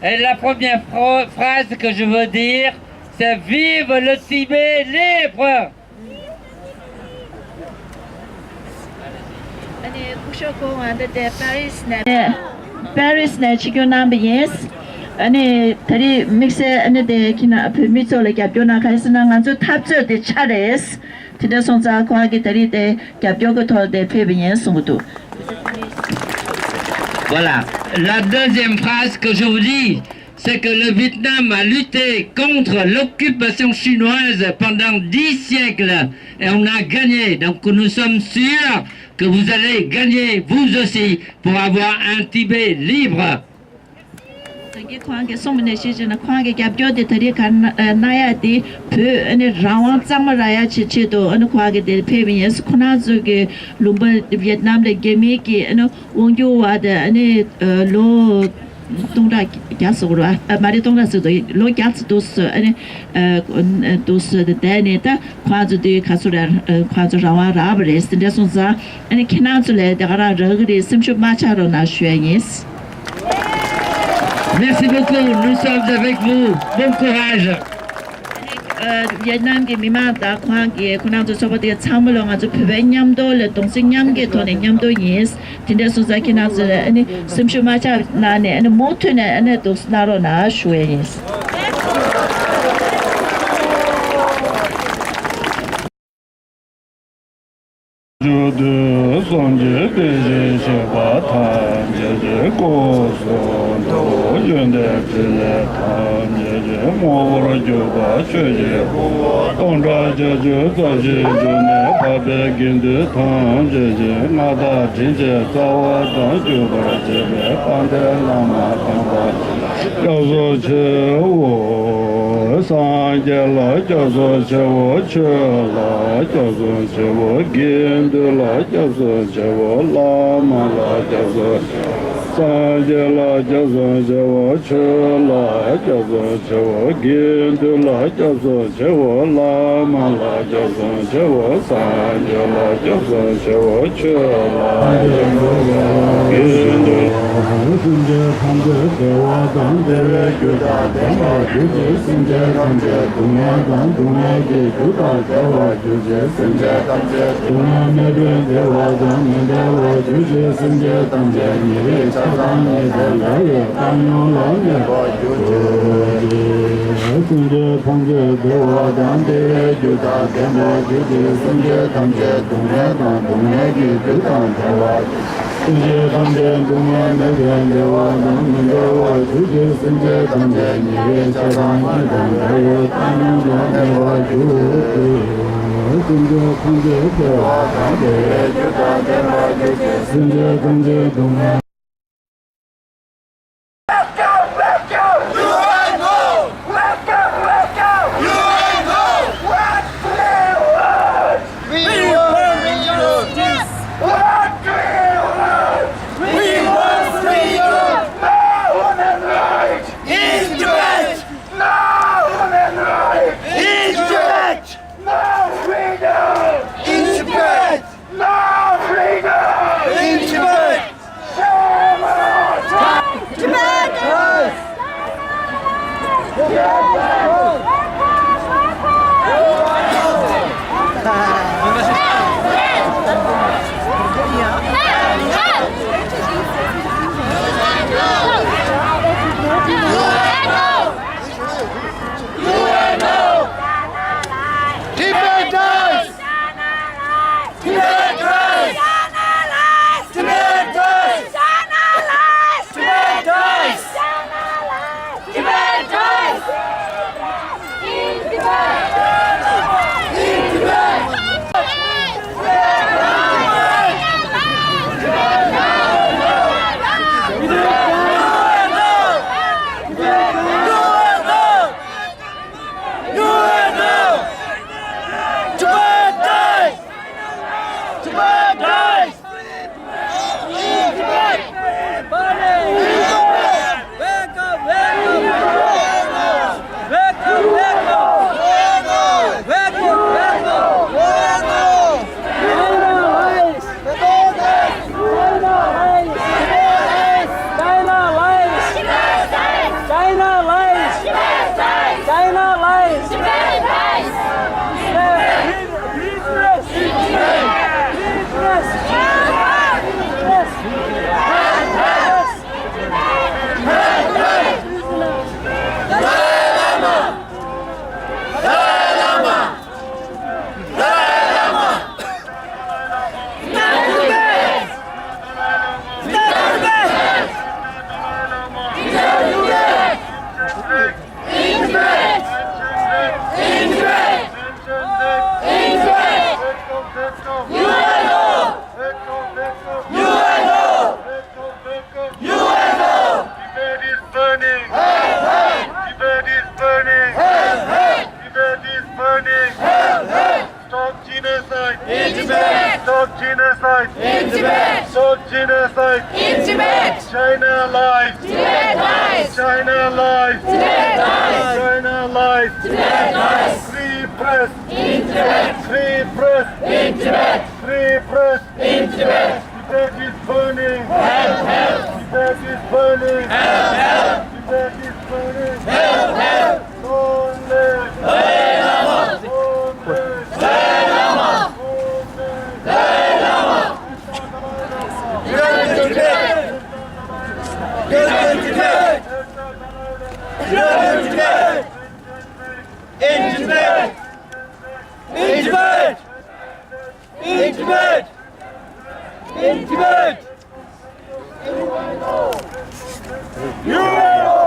Et la première phra- phrase que je veux dire, c'est vive le Tibet libre! ཨ་ནི་སྐུ་ཞབས་ཁོང་ང་འདི་དེ་པེ་རིས་ནས་པེ་རིས་ནས་ཆིབས་བསྒྱུར་གནང་བ་ཡིན། ཨ་ནི་ད་རེས་དམིགས་བསལ་ཨ་ནི་དེ་ཁྱེད་རང་བོད་མི་ཚོ་ལ་རྒྱབ་སྐྱོར་གནང་ག་རེ་ཟེར་ན་ང་ཚོའི་འཐབ་རྩོད་དེ་ཆ་རེད། དེ་འདྲ་སོང་ཙང་ཁོང་གིས་ད་རེས་དེ་རྒྱབ་སྐྱོར་གྱི་ཐོག་དེ་ཕེབས་པ་ཡིན་གསུང་གི་འདུག Voilà. La deuxième phrase que je vous dis, c'est que le Vietnam a lutté contre l'occupation chinoise pendant dix siècles et on a gagné. Donc nous sommes sûrs que vous allez gagner, vous aussi, pour avoir un Tibet libre. ད་གིན་ཁོང་གིས་གསུངས་པ་ནང་བཞིན་བྱས་ན་ཁོང་གི་རྒྱབ་སྐྱོར་དེ་ད་རེས་ག་རེ་གནང་ཡ་དེ་བོད་ཨ་ནི་རང་དབང་གཙང་མ་རག་ཡ་ཆེད་ཆེད་དུ་ཨ་ནི་ཁོང་གིས་དེ་ཕེབས་པ་ཡིན། ཁོ་རང་ཚོ་གི་ལུང་པ་ཝེད་ནམ་ལ་རྒྱ་མི་གི་ཨ་ནི་དབང་སྒྱུར་བ་དེ་ཨ་ནི་ལོ་སྟོང་ཕྲག་བརྒྱ་ཟེར་དགོས་རེད་བ། མ་རེད། སྟོང་ཕྲག་ཟེར་དུས་ལོ་བརྒྱ་ཙམ་འདུག་ཟེར། ཨ་ནི་འདུག་ཟེར་དེ་ནས་ད་ཁོང་ཚོ་དུས་ག་ཚོད་རེད། ཁོང་ཚོ་རང་དབང་རག་པ་རེད། དེ་འདྲ་སོང་ཙང་ཨ་ནི་ཁྱེད་རང་ཚོ་ལ་དེ་ག་རང་རག་གི་རེད། སེམས་ཤུགས་མ་ཆག་རོགས་གནང་ཞུ་ཡ་ཡིན། Merci beaucoup, nous sommes avec vous. Bon courage. ཝེད་ནམ་གྱི་མི་མང་དང་ཁོང་གི་ཁོ་རང་ཚོ་ཚོགས་པ་དེ་ཚང་མ་ལ་ང་ཚོ་བོད་པའི་མཉམ་དུ་ལ་གདུང་སེམས་མཉམ་སྐྱེད་ཐོག་ནས་མཉམ་དུ་ཡིན། དེ་འདྲ་སོང་ཙང་ཁྱེད་རང་ཚོ་ཨ་ནི་སེམས་ཤུགས་མ་ཆག་གནང་ནས་ཨ་ནི་མུ་མཐུད་ནས་ཨ་ནི་འདུག་གནང་རོགས་གནང་ཞུ་ཡ་ཡིན། བཅུད་དུ་སངས་རྒྱས་དེ་བཞིན་གཤེགས་པ་ཐམས་ཅད་ཀྱི་སྐུ་གསུང་ཐུགས་ བརྗོད་འདས་ཕྲིན་ལས་ཐམས་ཅད་ཀྱི། དངོས་པོར་གྱུར་པ་ཆོས་ཀྱི་སྐུ། སྟོང་ཕྲག་བརྒྱད་ཅུ་རྩ་བཞིའི་འབྱུང་གནས། འཕགས་པའི་དགེ་འདུན་ཐམས་ཅད་ཀྱི། མངའ་བདག་དྲིན་ཅན་རྩ་བ་དང་། འཇུག་པར་བྱེད་པའི་དཔལ་ལྡན་བླ་མ་དམ་པ། སྐྱབས་སུ་མཆིའོ། སངས་རྒྱས་ལ་སྐྱབས་སུ་མཆིའོ། ཆོས་ལ་སྐྱབས་སུ་མཆིའོ། དགེ་འདུན་ལ་སྐྱབས་སུ་མཆིའོ། བླ་མ་ལ་སྐྱབས་སུ། སངས་རྒྱས་ལ་སྐྱབས་སུ་མཆིའོ། ཆོས་ལ་སྐྱབས་སུ་མཆིའོ། དགེ་འདུན་ལ་སྐྱབས་སུ་མཆིའོ། བླ་མ་ལ་སྐྱབས་སུ་མཆིའོ། སངས་རྒྱས་ལ་སྐྱབས་སུ་མཆིའོ། ཆོས་ལ་སངས་རྒྱས་ལ་སྐྱབས་སུ་མཆིའོ། དགེ་འདུན། སེམས་ཅན་ཐམས་ཅད་བདེ་བ་དང་བདེ་བའི་རྒྱུ་དང་ལྡན་པར་གྱུར་ཅིག་སེམས་ཅན་ཐམས་ཅད་སྡུག་བསྔལ་དང་སྡུག་བསྔལ་གྱི་རྒྱུ་དང་བྲལ་བར་གྱུར་ཅིག་སེམས་ཅན་ཐམས་ཅད་སྡུག་བསྔལ་མེད་པའི་བདེ་བ་དང་མི་འབྲལ་བར་གྱུར་ཅིག་སེམས་ཅན་ཐམས་ཅད་ཉེ་རིང་ཆགས་སྡང་གཉིས་དང་བྲལ་བའི་བཏང་སྙོམས་ལ་གནས་པར་གྱུར་ཅིག་སེམས་ཅན་ཐམས་ཅད་བདེ་བ་དང་བདེ་བའི་རྒྱུ་དང་ལྡན་པར་གྱུར་ཅིག་སེམས་ཅན་ཐམས་ཅད་སྡུག་བསྔལ་དང་སྡུག་བསྔལ་གྱི་རྒྱུ་དང་བྲལ་བར་གྱུར། སེམས་ཅན་ཐམས་ཅད་སྡུག་བསྔལ་མེད་པའི་བདེ་བ་དང་མི་འབྲལ་བར་གྱུར་ཅིག་སེམས་ཅན་ཐམས་ཅད་ཉེ་རིང་ཆགས་སྡང་གཉིས་དང་བྲལ་བའི་བཏང་སྙོམས་ལ་གནས་པར་གྱུར་ཅིག་སེམས་ཅན་ཐམས་ཅད་བདེ་བ་དང་བདེ་བའི་རྒྱུ་དང་ལྡན་པར་གྱུར་ཅིག་སེམས་ཅན་ཐམས་ཅད་སྡུག་བསྔལ། Wake up, wake up! U N O! Wake up, wake up! U N O! What do you want? We want freedom! What do you want? We want freedom! No human rights! In Tibet! No human rights! In Tibet! No freedom! In Tibet! No freedom! In Tibet! Shame on us! Tibet! Tibet! Tibet dies! Tibet dies! Tibet dies! Tibet dies! Tibet dies! In Tibet! In Tibet! U N O! Tibet dies! Tibet dies! Tibet! Wake up, wake up! Wake up, wake up! Wake up, wake up! China lies! China lies! China lies! China lies! China lies! Redress! Redress! Redress! U N O! U N O! U N O! Tibet is burning! Tibet is burning! Tibet is burning! Stop genocide! In Tibet! Stop genocide! In Tibet! Stop genocide! In Tibet! China lies! Tibet lies! China lies! Tibet lies! China lies! Tibet lies! Free press! In Tibet! Free press! In Tibet! Free press! In Tibet! Tibet is burning! Help! Help! Tibet is burning! Help! Help! Tibet is burning! Help! Help! Long live! Dalai Lama! Long live! Dalai Lama! Long live! Dalai Lama! Get in Tibet! Get in Tibet! Get in Tibet! In Tibet! In Tibet! In Tibet! U N O!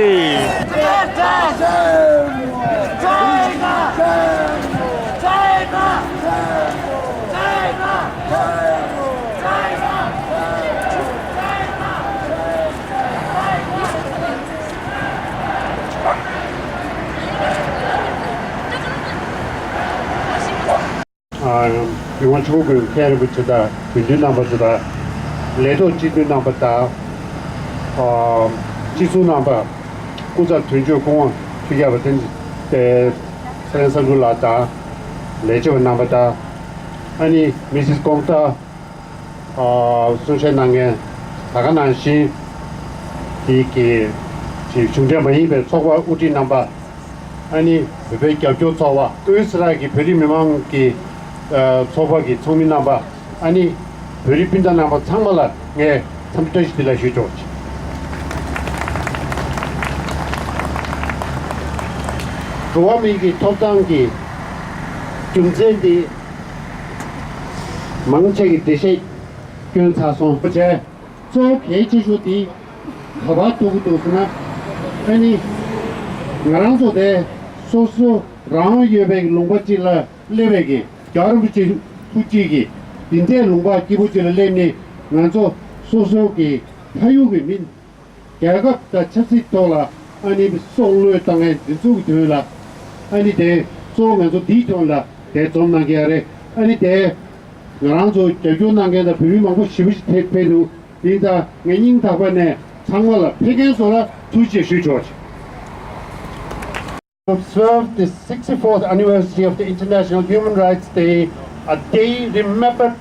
ཨ། མི་དབང་ཆེན་པོ་མཁན་རིན་པོ་ཆེ་དང་དགེ་འདུན་རྣམ་པ་ཚོ་དང་། ལས་ཐོག་སྤྱི་འཐུས་རྣམ་པ་དང་། ཨ། སྤྱི་ཟུར་རྣམ་པ། སྐུ་ཚབ་དོན་གཅོད་སྐུ་ངོ་ཆོས་རྒྱལ་བ་བསྟན་འཛིན་ཚེ་རིང་བསམ་འགྲུབ་ལགས་དང་། ལས་བྱེད་པ་རྣམ་པ་དང་། ཨ་ནི་མི་སིས་ཀོང་ཏཱ། ཨ། གསུང་བཤད་གནང་མཁན་ད་ག་ནང་བཞིན་དེ་གི་གཞུང་འབྲེལ་མ་ཡིན་པའི་ཚོགས་པ་དབུ་ཁྲིད་རྣམ་པ། ཨ་ནི་བོད་པའི་རྒྱབ་སྐྱོར་ཚོགས་པ་ཨོ་སི་ཊ་ལི་ཡ་གི་བོད་རིགས་མི་མང་གི་ཨ། ཚོགས་པ་གི་ཚོགས་མི་རྣམ་པ། ཨ་ནི་བོད་རིགས་སྤུན་ཟླ་རྣམ་པ་ཚང་མ་ལ་ངས་འཚམས་འདྲི་བཀྲ་ཤིས་བདེ་ལེགས་ཞུ་ཆོག་ཅིང་། འགྲོ་བ་མིའི་གི་ཐོབ་ཐང་གི་རྒྱུ་མཚན་དེ་མང་ཆེ་གི་འགྲེལ་བཤད་སྐྱོན་ཚར་སོང་བྱས། གཙོ་བོ་གལ་ཆེ་ཤོས་དེ་ག་པར་གཏོགས་ཀྱི་འདུག་ཟེར་ན། ཨ་ནི་ང་རང་ཚོ་དེ་སོ་སོ་རང་དབང་ཡོད་པའི་ལུང་པ་གཅིག་ལ་སླེབས་པའི་གི་རྒྱལ་བ་རིན་པོ་ཆེ་ཐུགས་རྗེ་གིས་འདི་འདྲའི་ལུང་པ་སྐྱིད་པོ་ཅིག་ལ་སླེབས་ནས། ང་ཚོ་སོ་སོ་གི་ཕ་ཡུལ་གྱི་མི། རྒྱལ་ཁབ་དང་ཆབ་སྲིད་ཐོག་ལ་ཨ་ནི་སྲོག་བློས་བཏང་མཁན་འདི་ཚོ་གི་དོན་ལ། ཨ་ནི་དེ་གཙོ་བོ་ང་ཚོ་འདིའི་དོན་ལ་དེ་འཛོམས་གནང་གི་ཡ་རེད། ཨ་ནི་དེ་ང་རང་ཚོ་རྒྱབ་སྐྱོར་གནང་མཁན་དང་བོད་མི་མང་པོ་ཞེ་པོ་ཅིག་ཕེབས་ཕེབས་འདུག་འདི་ད་ངས་སྙིང་ཐག་པ་ནས་ཚང་མ་ལ་ཕེབས་མཁན་ཚོ་ལ་ཐུགས་རྗེ་ཆེ་ཞུ་ཆོག་ཅིག Observe the sixty-fourth anniversary of the International Human Rights Day, a day remembered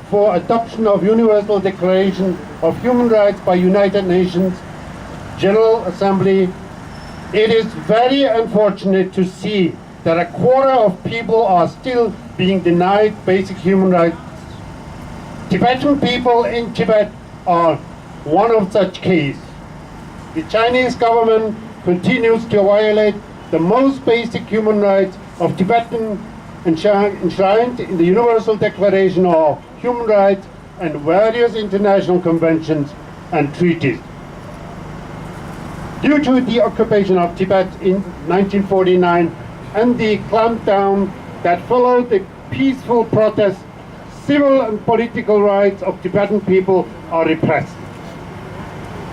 for adoption of Universal Declaration of Human Rights by United Nations General Assembly. It is very unfortunate to see that a quarter of people are still being denied basic human rights. Tibetan people in Tibet are one of such case. The Chinese government continues to violate the most basic human rights of Tibetan enshri-, enshrined in the Universal Declaration of Human Rights and various international conventions and treaties. Due to the occupation of Tibet in nineteen forty-nine and the clampdown that followed, the peaceful protests, civil and political rights of Tibetan people are repressed.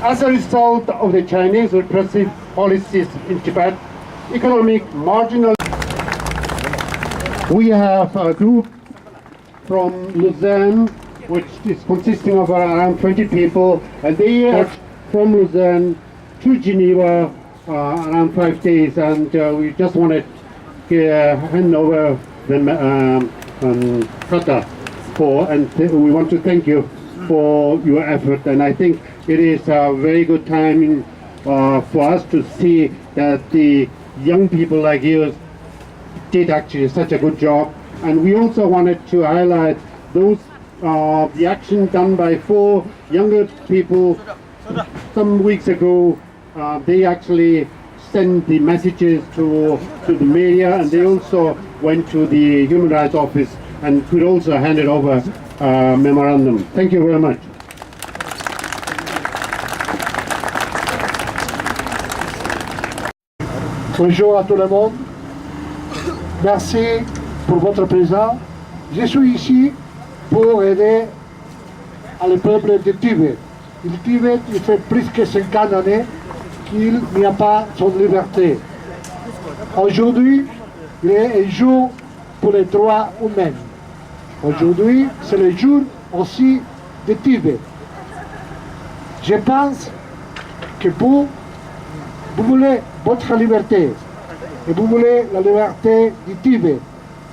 As a result of the Chinese repressive policies in Tibet, economic marginal We have a group from Lausanne, which is consisting of around twenty people, and they are from Lausanne to Geneva, uh, around five days, and, uh, we just wanted to, uh, hand over the, um, um, kata for, and th-, we want to thank you for your effort, and I think it is a very good timing, uh, for us to see that the young people like you did actually such a good job. And we also wanted to highlight those, uh, the action done by four younger people some weeks ago. Uh, they actually sent the messages to, to the media, and they also went to the Human Rights Office and could also hand it over, uh, memorandum. Thank you very much. Bonjour à tout le monde. Merci pour votre présence. Je suis ici pour aider à le peuple de Tibet. Le Tibet, il fait plus que cinquante années qu'il n'y a pas son liberté. Aujourd'hui, il est un jour pour les droits humains. Aujourd'hui, c'est le jour aussi de Tibet. Je pense que vous, vous voulez votre liberté et vous voulez la liberté du Tibet.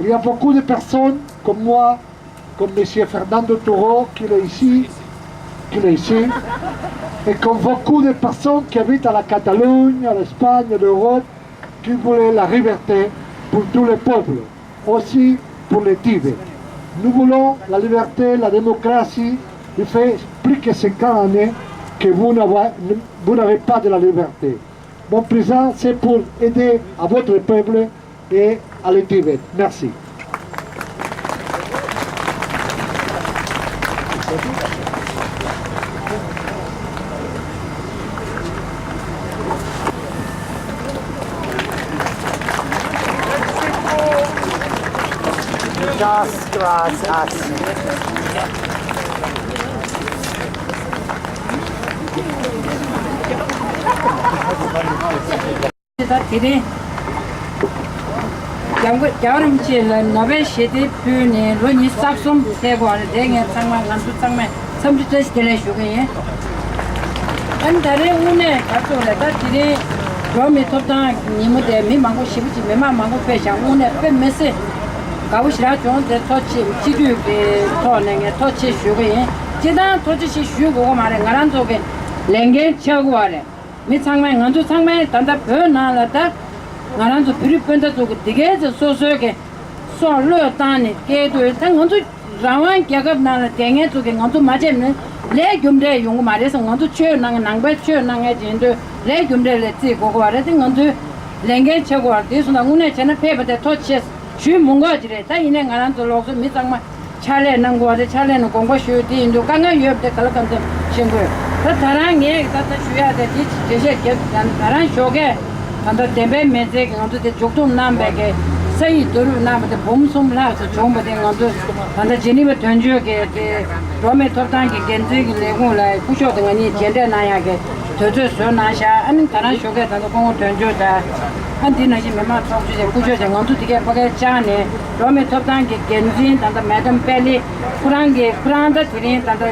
Il y a beaucoup de personnes comme moi, comme monsieur Fernando Toro, qui est ici, qui est ici, et comme beaucoup de personnes qui habitent à la Catalogne, à l'Espagne, à l'Europe, qui voulait la liberté pour tous les peuples, aussi pour les Tibet. Nous voulons la liberté, la démocratie. Il fait plus que cinquante années que vous n'avez, vous n'avez pas de la liberté. Mon présent, c'est pour aider à votre peuple et à le Tibet. Merci. Gracias, gracias. ད་དེ་རིང་རྒྱལ་བ་རྒྱལ་བ་རིན་པོ་ཆེ་ལ་ནོ་བེལ་ཞི་བདེ་ཕུལ་ནས་ལོ་ཉི་ཤུ་རྩ་གསུམ་ཕེབས་པ་རེད། དེ་ངས་ཚང་མ་ང་ཚོ་ཚང་མས་འཚམས་འདྲི་བཀྲ་ཤིས་བདེ་ལེགས་ཞུ་གི་ཡིན། ཨ་ནི་ད་རེས་དངོས་གནས་ག་ཚོད་རེད། ད་དེ་རིང་འགྲོ་བ་མིའི་ཐོབ་ཐང་ཉིན་མོ་དེ་མི་མང་པོ་ཞེ་པོ་ཅིག་མི་མང་མང་པོ་ཕེབས་ཤག་དངོས་གནས་དཔེ་མི་སྲིད་དགའ་པོ་ཞེ་དྲག་བྱུང་། དེ་ཐུགས་རྗེ་ཆེ། སྤྱི་འཐུས་ཀྱི་ཐོག་ནས་ངས་ཐུགས་རྗེ་ཆེ་ཞུ་གི་ཡིན། སྤྱིར་བཏང་ཐུགས་རྗེ་ཆེ་ཞུ་དགོས་ཀྱི་མ་རེད། ང་རང་ཚོ་གི་ལས་འགན་ཆགས་ཀྱི་ཡོད་རེད། མི་ཚང་མས་ང་ཚོ་ཚང་མས་ད་ལྟ་བོད་ནང་ལ་ད་ང་རང་ཚོ་བོད་རིགས་སྤུན་ཟླ་ཚོ་གི་འདི་གའི་ཚེ་སོ་སོའི་གི་སྲོག་བློས་བཏང་ནས་སྐད་དུ་ད་ང་ཚོ་རང་དབང་རྒྱལ་ཁབ་ནང་ལ་བསྡད་མཁན་ཚོ་གི་ང་ཚོ་མ་བྱས་ན་ལས་རྒྱུ་འབྲས་ཡོང་གི་མ་རེད་བསམ། ང་ཚོ་ཆོས་གནང་ནང་པའི་ཆོས་གནང་མཁན་ཅིག་ཡིན་དུས་ལས་རྒྱུ་འབྲས་ལ་བརྩི་དགོས་ཀྱི་ཡོད་རེད། དེ་ང་ཚོའི་ལས་འགན་ཆེ་གི་ཡོད་རེད། དེ་སོང་ཙང་དངོས་གནས་བྱས་ན་ཕེབས་པ་དེ་ཐུགས་རྗེ་ཆེ་ཞུ་མི་དགོས་ཀྱི་རེད། ད་ཡིན་ནའི་ང་རང་ཚོ་ལོགས་སུ་མི་ཚང་མ་ཕྱག་ལས་གནང་དགོས་པ་རེད། ཕྱག་ལས་ནང་དགོངས་པ་ཞུ་དེ་ཡིན་དུས་དཀའ་ངལ་ཡོད་པ་དེ་ག་ལ་གང་འཚམ་ཤེས་དགོས། ད་ད་རང་ངས་ད་ལྟ་ཞུ་ཡག་དེ་དེ་འགྲེལ་བཤད་རྒྱབ། ད་ད་རང་ཞོགས་ཀས་ད་ལྟ་བདེན་པའི་མི་ཚེ་གི་ང་ཚོ་དེ་མཇུག་སྡོམ་གནང་བའི་གི་ས་ཡིག་བསྡུ་རུབ་གནང་བ་དེ་འབུམ་གསུམ་ལྷག་ཙམ་བྱུང་བ་དེ་ང་ཚོ་ད་ལྟ་ཇི་ནི་ཝ་དོན་གཅོད་ཀྱི་དེ་འགྲོ་བ་མིའི་ཐོབ་ཐང་གི་འགན་འཛིན་གྱི་ལས་ཁུངས་ལ་སྐུ་ཞབས་དང་ང་གཉིས་མཇལ་འཕྲད་གནང་ཡག་གི་དུས་ཚོད་བཟོས་གནང་ཤག་ཨ་ནི་ད་རང་ཞོགས་ཀས་ད་ལྟ་སྐུ་ངོ་དོན་གཅོད་དང་། ཨ་འདི་ནང་བཞིན་མི་མང་ཚོགས་ཆུང་ཆེ་སྐུ་ཞབས་ཀྱིས་ང་ཚོ་འདི་གའི་ཕ་གིར་བཅར་ནས་འགྲོ་བ་མིའི་ཐོབ་ཐང་གི་འགན་འཛིན་ད་ལྟ་མེ་ཌམ་པེ་ལི་ཁོ་རང་གིས་ཁོ་རང་ད་དེ་རིང་ད་ལྟ་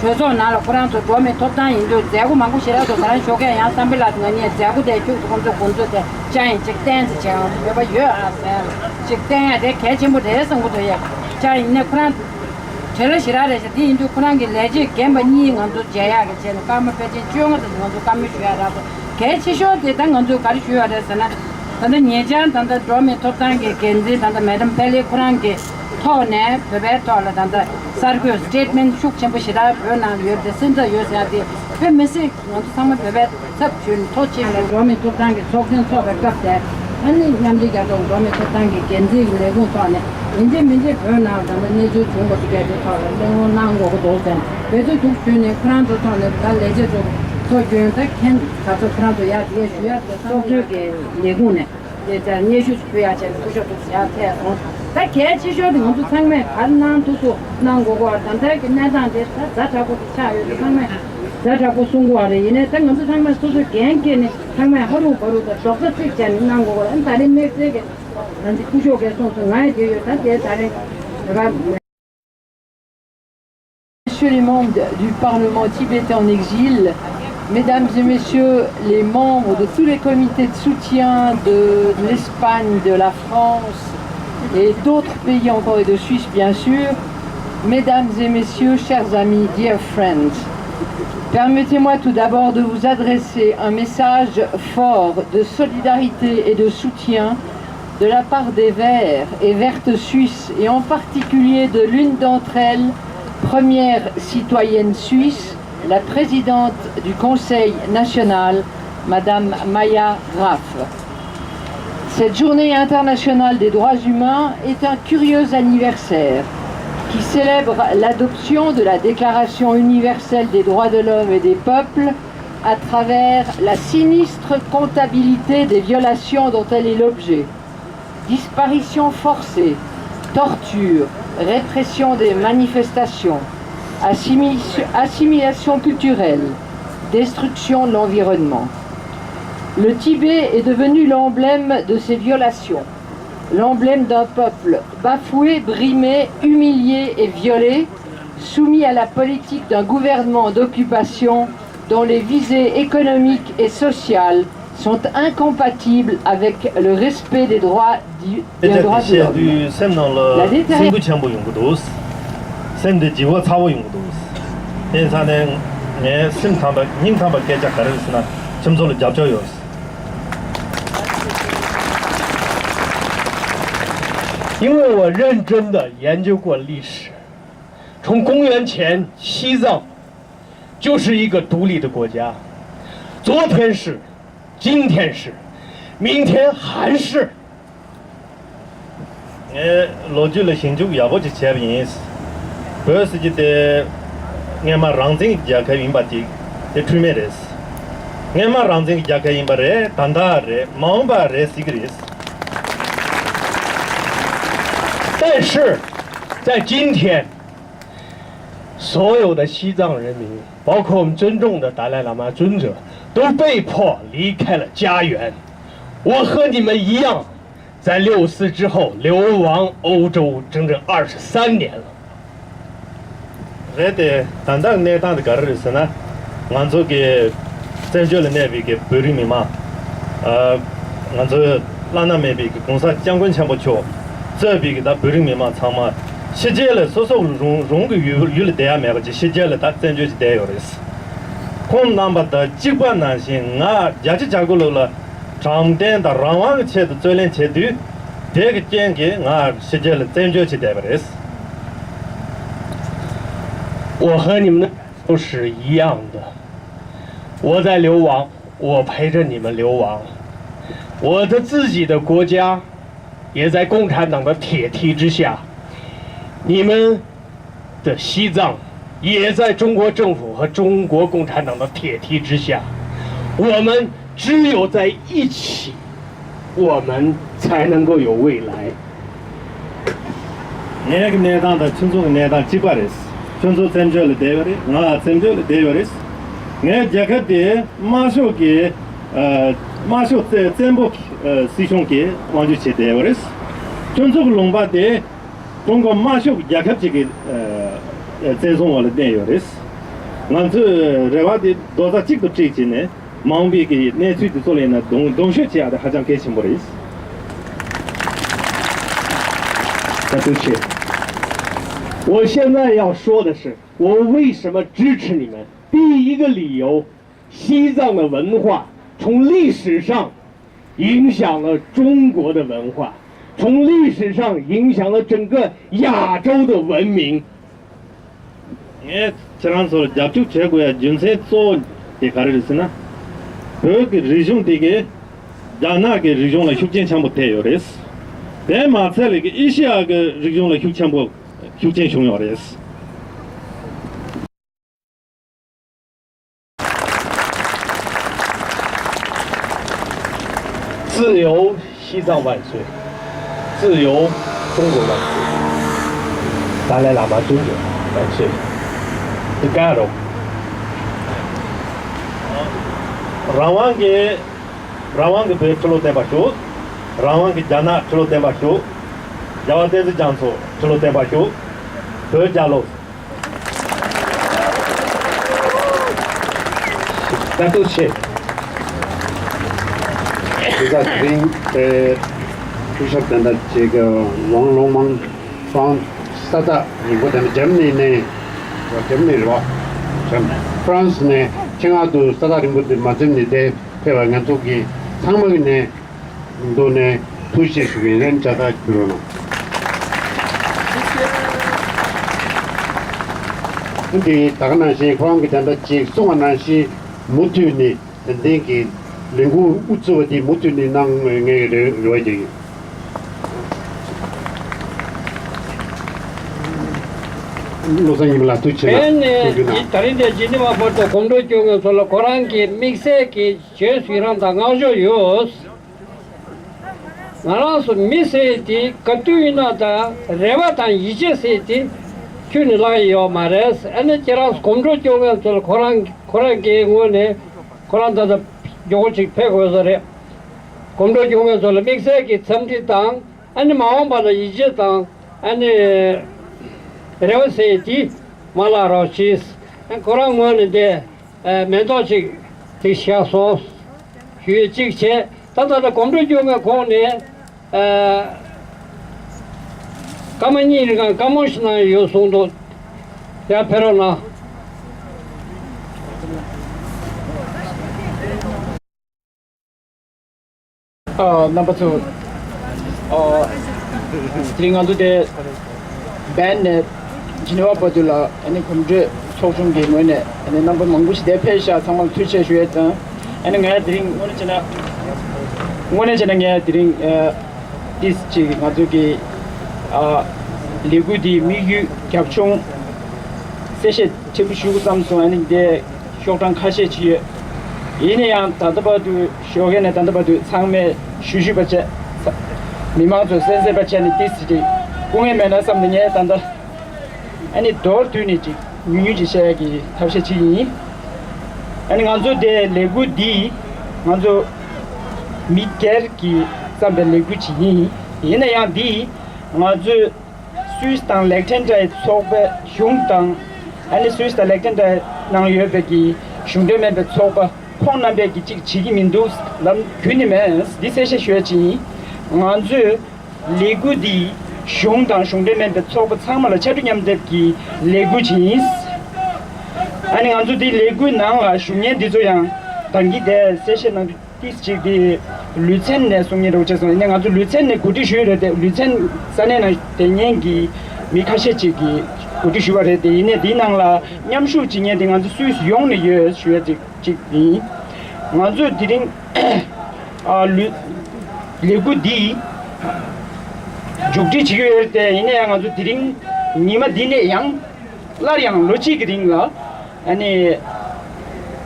གྲོས་ཚོགས་ནང་ལ་ཁོ་རང་ཚོ་འགྲོ་བ་མིའི་ཐོབ་ཐང་ཡིན་དུས་མཛད་སྒོ་མང་པོ་ཞེ་དྲག་འདུག་ད་རང་ཞོགས་ཀས་ཡང་བསམ་འཕེལ་ལགས་དང་ང་གཉིས་མཛད་སྒོ་དེ་ཁྱུག་ཙམ་ཁོང་ཚོ་དགོངས་ཚུལ་དེ་བཅར་ཡིན། ཅིག་བསྟན་ཟེར་བྱས་ང་ཚོ་བོད་པ་ཡོད་ཨ་ཟེར་ཅིག་བསྟན་ཡ་དེ་གལ་ཆེན་པོ་རེད་བསམ་གྱི་འདུག་ཡ། བཅར་ཡིན་ནས་ཁོ་རང་བྲེལ་བ་ཞེ་དྲག་རེད་ཤག་དེ་ཡིན་དུས་ཁོ་རང་གི་ལས་བྱེད་རྒན་པ་གཉིས་ང་ཚོ་མཇལ་ཡག་གི་བྱས་ནས་སྐར་མ་ཕལ་ཆེར་བཅོ་ལྔ་ཙམ་ང་ཚོ་བཀའ་མོལ་ཞུ་ཡག་རག་སོང་། གལ་ཆེ་ཤོས་དེ་ད་ང་ཚོས་ག་རེ་ཞུ་ཡག་རེད་ཟེར་ན། ད་ལྟ་ཉེ་ཆར་ད་ལྟ་འགྲོ་བ་མིའི་ཐོབ་ཐང་གི་འགན་འཛིན་ད་ལྟ་མེ་ཌམ་པེ་ལི་ཁོ་རང་གི་ཐོག་ནས་བོད་པའི་ཐོག་ལ་ད་ལྟ་གསར་འགོད་སི་ཊེཊ་མེན་ཊི་ཤུགས་ཆེན་པོ་ཞེ་དྲག་བོད་ནང་ཡོད་དེ་སེམས་འཚབ་ཡོད་ཟེར་ཡག་དེ་དཔེ་མི་སྲིད། ང་ཚོ་ཚང་མ་བོད་པའི་ཚབ་བྱས་ནས་ཐུགས་རྗེ་ཆེ་ཞུ། འགྲོ་བ་མིའི་ཐོབ་ཐང་གི་ཚོགས་ཆེན་འཚོགས་པའི་སྐབས་དེར་ཨ་ནི་མཉམ་འབྲེལ་རྒྱལ་ཚོགས་འགྲོ་བ་མིའི་ཐོབ་ཐང་གི་འགན་འཛིན་གྱི་ལས་ཁུངས་ཐོག་ནས་ཡིན་གཅིག་མིན་གཅིག་བོད་ནང་ད་ལྟ་གནས་ཚུལ་བྱུང་བ་དེ་གའི་དེ་ཐོག་ལ་གླེང་སློང་གནང་དགོས་ཀྱི་འདུག་ཟེར་ནས་འབད་བརྩོན་ཤུགས་བསྐྱོན་ནས་ཁོ་རང་ཚོ་ཐོག་ནས་ད་ལས་བྱེད་ཚོ་ཚོགས་རྒྱུན་ད་མཁན་ག་ཚོད་ཁོ་རང་ཚོ་ཡར་དེ་གས་ཞུ་ཡག་དེ་ཚོགས་གཙོས་ཀྱི་ལས་ཁུངས་ནས། དེ་ལྟར་སྙན་ཞུ་ཞིག་ཕུལ་ཡག་བྱས་ནས་སྐུ་ཞབས་ཐུགས་སུ་ཡར་ཐད་སོང་། ད་གལ་ཆེ་ཤོས་དེ་ང་ཚོ་ཚང་མས་ག་རེ་གནང་ཐུབ་ཐུབ་གནང་དགོས་ཀྱི་ཡོད་རེད། ད་ལྟའི་གི་གནས་སྟངས་དེ་ད་ཛ་དྲག་པོ་དེ་ཆགས་ཡོད་དེ་ཚང་མས་ཛ་དྲག་པོ་གསུང་གི་ཡོད་རེད། ཡིན་ནའི་ད་ང་ཚོ་ཚང་མས་སོ་སོའི་འགན་འཁྱེར་ནས་ཚང་མས་ཧ་རུ་བ་རུ་དང་རྡོག་རྩ་གཅིག་བྱས་ནས་གནང་དགོས་ཀྱི་ཡོད་རེད། ད་རེས་དམིགས་བསལ་གྱི་ང་ཚོ་སྐུ་ཞབས་ཀྱིས་གསུངས་སོང་། ང་ཡི་དེ་ཡོད། ད་དེ་ད་རེས་ད་ག Messieurs les membres du Parlement tibétain en exil, Mesdames et Messieurs les membres de tous les comités de soutien de l'Espagne, de la France et d'autres pays encore et de Suisse bien sûr, Mesdames et Messieurs, chers amis, dear friends, permettez-moi tout d'abord de vous adresser un message fort de solidarité et de soutien de la part des Verts et Vertes suisses, et en particulier de l'une d'entre elles, première citoyenne suisse, la présidente du Conseil national, Madame Maya Graf. Cette journée internationale des droits humains est un curieux anniversaire qui célèbre l'adoption de la Déclaration universelle des droits de l'homme et des peuples à travers la sinistre comptabilité des violations dont elle est l'objet. Disparition forcée, torture, répression des manifestations, assimi-, assimilation culturelle, destruction de l'environnement. Le Tibet est devenu l'emblème de ces violations, l'emblème d'un peuple bafoué, brimé, humilié et violé, soumis à la politique d'un gouvernement d'occupation dont les visées économiques et sociales sont incompatibles avec le respect des droits du, des droits de l'homme. དེ་བཤད་དུས་སེམས་ནང་ལ་སེམས་འགུལ་ཆེན་པོ་ཡོང་གི་འདུག་སེམས་དེ་ལྗིད་པོ་ཚ་པོ་ཡོང་གི་འདུག་དེ་ཡིན་ཙང་ནས་ངའི་སེམས་ཐག་པ་སྙིང་ཐག་པ་སྐད་ཆ་ག་རེ་རེད་ཟེར་ན་ཁྱེད་ཚོ་ལ་རྒྱབ་སྐྱོར་ཡོད། 因为我认真地研究过历史，从公元前西藏就是一个独立的国家，昨天是，今天是，明天还是。 ངས་ལོ་རྒྱུས་ལ་ཞིབ་འཇུག་ཡག་པོ་ཅིག་བྱས་པ་ཡིན། བོད་ཟེར་གྱི་དེ་སྔོན་མ་རང་བཙན་གྱི་རྒྱལ་ཁབ་ཡིན་པ་ཅིག་དེ་འཁྲུལ་མེད་རེད། སྔོན་མ་རང་བཙན་གྱི་རྒྱལ་ཁབ་ཡིན་པ་རེད། ད་ལྟ་རེད། མ་འོངས་པ་རེད་ཟེར་གྱི་རེད། 但是，在今天，所有的西藏人民，包括我们尊重的达赖喇嘛尊者，都被迫离开了家园。我和你们一样，在六四之后流亡欧洲整整二十三年了。རེད་དེ། ད་ལྟ་གནས་སྟངས་དེ་ག་རེ་རེད་ཟེར་ན། ང་ཚོ་གི་བཙན་བྱོལ་ལ་གནས་པའི་གི་བོད་རིགས་མི་མང་། ཨ། ང་ཚོའི་བླ་ན་མེད་པའི་གི་༸གོང་ས་༸སྐྱབས་མགོན་ཆེན་པོ་མཆོག་གཙོས་པའི་གི་ད་བོད་རིགས་མི་མང་ཚང་མ་ཕྱི་རྒྱལ་ལ་སོ་སོ་རང་རང་གི་ཡུལ་ཡུལ་ལ་བསྡད་ཡ་མེད་པ་ཅིག་ཕྱི་རྒྱལ་ལ་ད་བཙན་བྱོལ་ཅིག་བསྡད་ཡོད་རེད། ཁོང་རྣམ་པ་དང་གཅིག་པ་ནང་བཞིན་ང་བརྒྱ་ཆ་བརྒྱ་དགུ་ལོག་ལ་དྲང་བདེན་དང་རང་དབང་གི་ཆེད་དུ་རྩོད་ལེན་བྱེད་དུས། དེ་གི་རྐྱེན་གྱིས་ང་ཕྱི་རྒྱལ་ལ་བཙན་བྱོལ་ཅིག་བསྡད་པ་རེད། 我和你们的感受是一样的。我在流亡，我陪着你们流亡。我的自己的国家也在共产党的铁蹄之下。你们的西藏也在中国政府和中国共产党的铁蹄之下。我们只有在一起，我们才能够有未来。 ངའི་གི་གནས་སྟངས་དང་ཁྱོད་ཚོ་གི་གནས་སྟངས་གཅིག་པ་རེད། ཁྱོད་ཚོ་བཙན་བྱོལ་ལ་བསྡད་ཡོད་རེད། ང་བཙན་བྱོལ་ལ་བསྡད་ཡོད་རེད། ངའི་རྒྱལ་ཁབ་དེ་དམར་ཤོག་གི་ཨ། དམར་ཤོག་བཙན་བཙན་པོ་ཨ། སྲིད་གཞུང་གིས་དབང་སྒྱུར་བྱས་བསྡད་ཡོད་རེད། ཁྱོད་ཚོ་གི་ལུང་པ་དེ་ཀྲུང་གོ་དམར་ཤོག་གི་རྒྱལ་ཁབ་ཅིག་གི་ཨ། བཙན་བཟུང་འོག་ལ་གནས་ཡོད་རེད། ང་ཚོས་རེ་བ་དེ་རྡོག་རྩ་གཅིག་ཏུ་བསྒྲིལ་བྱས་ནས། མ་འོངས་པའི་གི་གནས་ཚུལ་དེ་ཚོ་ལ་ཡིན་ན་གདོང་གདོང་ཤོས་བྱེད་ཡག་དེ་ཧ་ཅང་གལ་ཆེན་པོ་རེད། ད་དུ་ཆེ། 我现在要说的是，我为什么支持你们？第一个理由，西藏的文化从历史上影响了中国的文化，从历史上影响了整个亚洲的文明。 ངས་ཁྱེད་རང་ཚོར་རྒྱབ་སྐྱོར་བྱེད་དགོས་ཡ་རྒྱུ་མཚན་གཙོ་བོ་དེ་ག་རེ་རེད་ཟེར་ན། བོད་ཀྱི་རིག་གཞུང་དེ་གིས་རྒྱ་ནག་གི་རིག་གཞུང་ལ་ཤུགས་རྐྱེན་ཆེན་པོ་ཐེབས་ཡོད་རེད། དེ་མ་ཚད་ལ་གི་ཨེ་ཤི་ཡ་གི་རིག་གཞུང་ལ་ཤུགས་ཆེན་པོ་ཤུགས་རྐྱེན་བྱུང་ཡོད་རེད། 自由西藏万岁！自由中国万岁！达赖喇嘛尊者万岁！ Digaro! རང་དབང་གི་རང་དབང་གི་བོད་ཁྲི་ལོ་བརྟན་པ་ཞུ། རང་དབང་གི་རྒྱ་ནག་ཁྲི་ལོ་བརྟན་པ་ཞུ། རྒྱལ་བ་བསྟན་འཛིན་རྒྱ་མཚོ་ཁྲི་ལོ་བརྟན་པ་ཞུ། བོད་རྒྱལ་ལོ། བཀའ་དྲིན་ཆེ། དེ་དག་དེ་རིང་དེ་སྐུ་ཞབས་དན་ད་ཅིག་ཝང་ལོང་མང་ཧྥང་ས་ཐག་རིང་པོ་དེ་ནས་འཇར་མ་ནི་ནས། འཇར་མ་ནི་རེད་བ། འཇར་མ་ནི་ཧྥ་རན་སི་ནས་ཆེད་མངགས་དུ་ས་ཐག་རིང་པོ་དེ་མ་འཛེམས་ནས་དེ་ཕེབས་པ་ང་ཚོ་གི་ཚང་མ་གི་ནས། མདོ་ནས་ཐུགས་རྗེ་ཆེ་ཞུ་གི་ཡིན། ལན་བྱ་ཐག་གྱུར་རོགས་གནང་། འདི་ད་ག་ནང་བཞིན་ཁོ་རང་གིས་ད་ལྟ་ཅིག་གསུངས་པ་ནང་བཞིན་མུ་མཐུད་ནས་ཏན་ཏན་གྱི་ལས་འགུལ་དབུ་གཙོས་པ་དེ་མུ་མཐུད་ནས་གནང་ངེས་རེ་རེ་བ་རྒྱག་གི་ཡིན། བློ་བཟང་ཉི་མ་ལགས་ཐུགས་རྗེ་ཆེ་གནང་། ཨེ་ནས་ཐུགས་རྗེ་གནང་། ད་རིང་འདིར་ཇི་ནི་ཝ་བར་དུ་གོམ་བགྲོད་སྐྱོད་མཁན་ཚོ་ལ་ཁོ་རང་གི་དམིགས་བསལ་གྱི་རྗེས་སུ་ཡི་རང་དང་བསྔགས་བརྗོད་ཡོད། ང་རང་ཚོ་མི་ཟེར་དེ་ག་དུས་ཡིན་ན་ད་རེ་བ་དང་ཡིད་ཆེས་ཟེར་དེ་ཁྱོན་ནས་བརླག་ཡི་ཡོད་མ་རེད། ཨ་ནི་ཁྱེད་རང་ཚོ་གོམ་བགྲོད་སྐྱོད་མཁན་ཚོ་ལ་ཁོ་རང་ཁོ་རང་གི་ངོས་ནས་ཁོ་རང་ད་ལྟ་མགྱོགས་པོ་ཅིག་ཕེབས་དགོས་ས་རེད། གོམ་བགྲོད་སྐྱོད་མཁན་ཚོ་ལ་དམིགས་བསལ་གྱི་འཚམས་འདྲི་དང་ཨ་ནི་མ་འོངས་པ་ལ་ཡིད་ཆེས་དང་ཨ་ནི་རེ་བ་ཟེར་དེ་མ་བརླག་རོགས་གྱིས། ཨ་ཁོ་རང་ངོས་ནས་དེ། ཨ་མེ་ཏོག་ཅིག་ཅིག་བཞག་སོང་། ཞུ་ཡས་ཅིག་བྱས། ད་ལྟ་ད་གོམ་བགྲོད་སྐྱོད་མཁན་ཁོང་ནས་ཨ་སྐར་མ་གཉིས་རིང་གང་བཀའ་མོལ་ཞིག་གནང་ཡོད་གསུངས་འདུག། ཡར་ཕེབས་རོགས་གནང་། ཨ་རྣམ་པ་ཚོ། ཨ་དེ་རིང་ང་ཚོ་དེ་བན་ནས་ཇི་ནི་ཝ་བར་དུ་ལ་ཨ་ནི་གོམ་བགྲོད་ཚོགས་ཆུང་གི་ངོས་ནས་ཨ་ནི་རྣམ་པ་མང་པོ་ཞིག་དེ་ཕེབས་ཤག། ཚང་མར་ཐུགས་རྗེ་ཆེ་ཞུ་ཡས་དང་། ཨ་ནི་ང་དེ་རིང་དངོས་གནས་བྱས་ན་དངོས་གནས་བྱས་ན་ངས་དེ་རིང་ཨ་ཏིས་ཅིག་ང་ཚོ་གི་ཨ་ལས་འགུལ་འདིའི་དམིགས་ཡུལ་རྒྱབ་ལྗོངས་གསལ་བཤད་ཕྲན་བུ་ཞུ་དགོས་བསམ་སོང་། ཨ་ནི་འདི་ཤོག་གྲངས་ཁ་ཤས་ཅིག་ཡོད། ཡིན་ན་ཡང་ད་ལྟ་བར་དུ་ཞོགས་ཀས་ནས་ད་ལྟ་བར་དུ་ཚང་མས་ཞུ་ཞུས་པ་བྱས། མི་མང་ཚོས་གསན་གསན་པ་བྱས་ནས་ཏིས་ཅིག་ སྐུ་ངལ་མེད་ན་བསམ་སྟེ་ངས་ད་ལྟ་ཨ་ནི་མདོར་བསྡུས་ནས་ཅིག་ཉུང་ཉུང་ཅིག་བཤད་ཡ་གི་ཐབས་ཤེས་ཅིག་ཡིན། ཨ་ནི་ང་ཚོ་དེ་ལས་འགུལ་འདི་ང་ཚོ་མི་སྒེར་གྱིས་བརྩམས་པའི་ལས་འགུལ་ཅིག་ཡིན། ཡིན་ན་ཡང་འདི་ང་ཚོས་སུད་སི་དང་ལེག་ཐན་ཏྲའི་ཚོགས་པའི་གཞུང་དང་། ཨ་ནི་སུད་སི་དང་ལེག་ཐན་ཏྲའི་ནང་ཡོད་པའི་གི་གཞུང་འབྲེལ་མིན་པའི་ཚོགས་པ་ཁོང་རྣམ་པས་ཀྱི་གཅིག་བྱེད་ཀྱི་མི་འདུག་ལབ་རྒྱུ་ནི་མེད། འདི་གསལ་བཤད་ཞུ་ཡ་ཅིག་ཡིན། ང་ཚོས་ལས་འགུལ་འདི་གཞུང་དང་གཞུང་འབྲེལ་མིན་པའི་ཚོགས་པ་ཚང་མ་ལ་ཕྱར་གྲུ་མཉམ་འདེགས་ཀྱི་ལས་འགུལ་ཅིག་ཡིན། ཨ་ནི་ང་ཚོ་འདི་ལས་འགུལ་ནང་ལ་ཞུགས་མཁན་འདི་ཚོ་ཡང་ད་གིན་དེ་གསལ་བཤད་གནང་རྒྱུ། ཏིས་ཅིག་གི་ལུས་ཚན་ནས་གསུང་མཁན་རོགས་བྱས་སོང་། ཡིན་ནའི་ང་ཚོ་ལུས་ཚན་ནས་གོ་སྒྲིག་ཞུས་རེད་དེ། ལུས་ཚན་ས་གནས་ནང་བསྡད་མཁན་གྱི་མི་ཁ་ཤས་ཅིག་གིས་གོ་སྒྲིག་ཞུས་པ་རེད་དེ། ཡིན་ནའི་དེའི་ནང་ལ་མཉམ་ཞུགས་བྱེད་མཁན་དེ་ང་ཚོ་སུད་སི་ཡོངས་ནས་ཡོད་ཞུ་ཡ་ཅིག་ཅིག་ཡིན། ང་ཚོས་དེ་རིང་ཨ་ལུས་ལས་འགུལ་འདི་མཇུག་སྒྲིལ་བྱེད་ཀྱི་ཡོད་རེད་དེ། ཡིན་ནའི་ང་ཚོ་དེ་རིང་ཉི་མ་འདི་ནས་ཡང་སླར་ཡང་ལོ་གཅིག་གི་རིང་ལ་ཨ་ནི་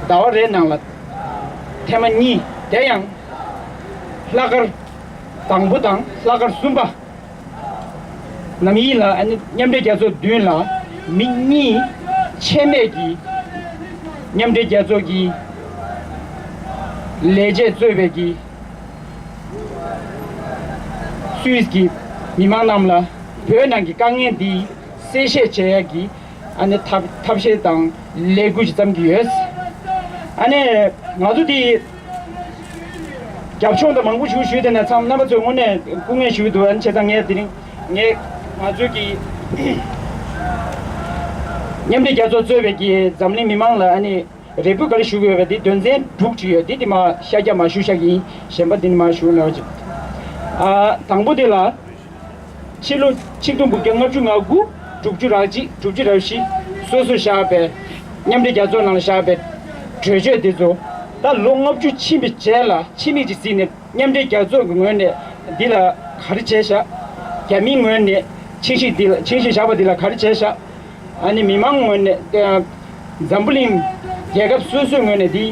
ཟླ་བ་རེའི་ནང་ལ་ཐེངས་མ་གཉིས། དེ་ཡང་ལྷག་དཀར་དང་པོ་དང་ལྷག་དཀར་གསུམ་པ་ནམ་ཡིན་ལ་ཨ་ནི་མཉམ་འབྲེལ་རྒྱལ་ཚོགས་མདུན་ལ་མི་གཉིས་ཆད་མེད་ཀྱི་མཉམ་འབྲེལ་རྒྱལ་ཚོགས་ཀྱི་ལས་བྱེད་གཙོས་པའི་གི་སུད་སི་གི་མི་མང་རྣམས་ལ་བོད་ནང་གི་དཀའ་ངལ་འདི་གསལ་བཤད་བྱེད་ཡ་གི་ཨ་ནི་ཐབས་ཐབས་ཤེས་དང་ལས་འགུལ་ཞིག་བརྩམས་ཀྱི་ཡོད། ཨ་ནི་ང་ཚོ་འདི་རྒྱབ་ལྗོངས་དང་མང་པོ་ཞིག་ཞུས། དེ་ནས་ཚང་རྣམ་པ་ཚོས་དངོས་གནས་སྐུ་ངལ་ཞུ་གི་འདུག་ཨ་ནི་བྱས་ཙང་ངས་དེ་རིང་ངས་ང་ཚོའི་གི་མཉམ་འབྲེལ་རྒྱལ་ཚོགས་གཙོས་པའི་གི་འཛམ་གླིང་མི་མང་ལ་ཨ་ནི་རེ་སྐུལ་ག་རེ་ཞུ་དགོས་པ་དེ་དོན་ཚན་དྲུག་ཅིག་ཡོད། དེ་དེ་མ་ཤ་རྒྱག་མ་ཞུ་ཤག་ཡིན། གཞན་པ་དེ་ནི་མ་ཞུ་ན་ཅིག་ཨ་དང་པོ་དེ་ལ། ཕྱི་ལོ་ཆིག་སྟོང་དགུ་བརྒྱ་ལྔ་བཅུ་ང་དགུ། དྲུག་ཅུ་རེ་གཅིག་དྲུག་ཅུ་རེ་བཞི། སོ་སོས་བཞག་པའི་མཉམ་འབྲེལ་རྒྱལ་ཚོགས་ནང་ལ་བཞག་པའི་གྲོས་ཆོད་དེ་ཚོ་ད་ལོ་ལྔ་བཅུ་ཕྱིན་པའི་རྗེས་ལ་ཕྱི་མིག་ཅིག་གཟིགས་ནས་མཉམ་འབྲེལ་རྒྱལ་ཚོགས་ཀྱི་ངོས་ནས་འདི་ལ་ག་རེ་བྱས་ཤག་རྒྱ་མིའི་ངོས་ནས་ཆིངས་ཞིབ་འདི་ལ་ཆིངས་ཞིབ་བཞག་པ་འདི་ལ་ག་རེ་བྱས་ཤག་ཨ་ནི་མི་མང་ངོས་ནས་ཨ་འཛམ་བུ་གླིང་རྒྱལ་ཁབ་སོ་སོའི་ངོས་ནས་འདི་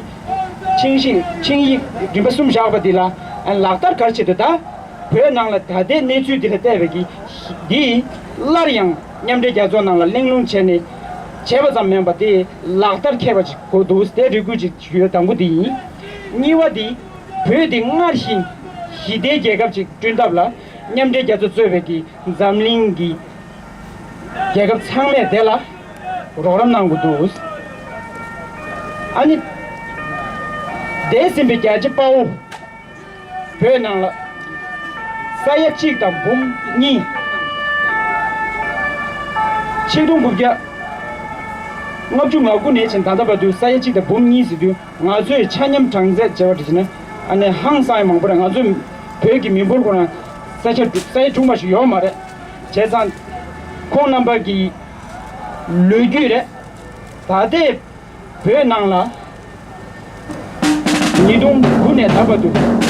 ཆིངས་ཞིབ་ཆིངས་ཡིག་རིམ་པ་གསུམ་བཞག་པ་འདི་ལ་ཨ་ལག་བསྟར་ག་རེ་བྱེད་འདུག་ད་བོད་ནང་ལ་ད་ལྟའི་གནས་ཚུལ་འདི་ལ་བལྟས་པའི་གི་འདི་སླར་ཡང་མཉམ་འབྲེལ་རྒྱལ་ཚོགས་ནང་ལ་གླེང་སློང་བྱས་ནས་བྱས་པ་ཙམ་མིན་པ་དེ་ལག་བསྟར་མཁས་པ་ཅིག་དགོས་འདུག་དེ་རེ་སྐུལ་ཅིག་ཞུ་ཡ་དང་པོ་འདི་ཡིན། གཉིས་པ་འདི་བོད་འདི་སྔར་བཞིན་ཞི་བདེའི་རྒྱལ་ཁབ་ཅིག་བསྐྲུན་ཐབས་ལ་མཉམ་འབྲེལ་རྒྱལ་ཚོགས་གཙོས་པའི་གི་འཛམ་གླིང་གི་རྒྱལ་ཁབ་ཚང་མས་དེ་ལ་རོགས་རམ་གནང་དགོས་འདུག་ཨ་ནི་འདས་ཟིན་པའི་རྒྱལ་གཅེས་དཔའ་བོ་བོད་ནང་ལ་ས་ཡ་གཅིག་དང་འབུམ་གཉིས། ཆིག་སྟོང་དགུ་བརྒྱ་ལྔ་བཅུ་ང་དགུ་ནས་བྱས་ད་ལྟ་བར་དུ་ས་ཡ་གཅིག་དང་འབུམ་གཉིས་ཟེར་དུས། ང་ཚོས་ཆ་མཉམ་གྲངས་ཚད་བྱས་པ་འདྲ་བྱས་ན་ཨ་ནི་ཧང་སང་ཡང་མང་པོ་རེད། ང་ཚོ་བོད་ཀྱི་མི་འབོར་ཁོ་རང་ས་ཆ་དྲུག་ས་ཡ་དྲུག་མ་ཞིག་ཡོད་མ་རེད། བྱས་ཙང་ཁོང་རྣམ་པ་གི་ལོ་རྒྱུས་རེད། ད་ལྟའི་བོད་ནང་ལ་ཉིས་སྟོང་དགུ་ནས་ད་བར་དུ།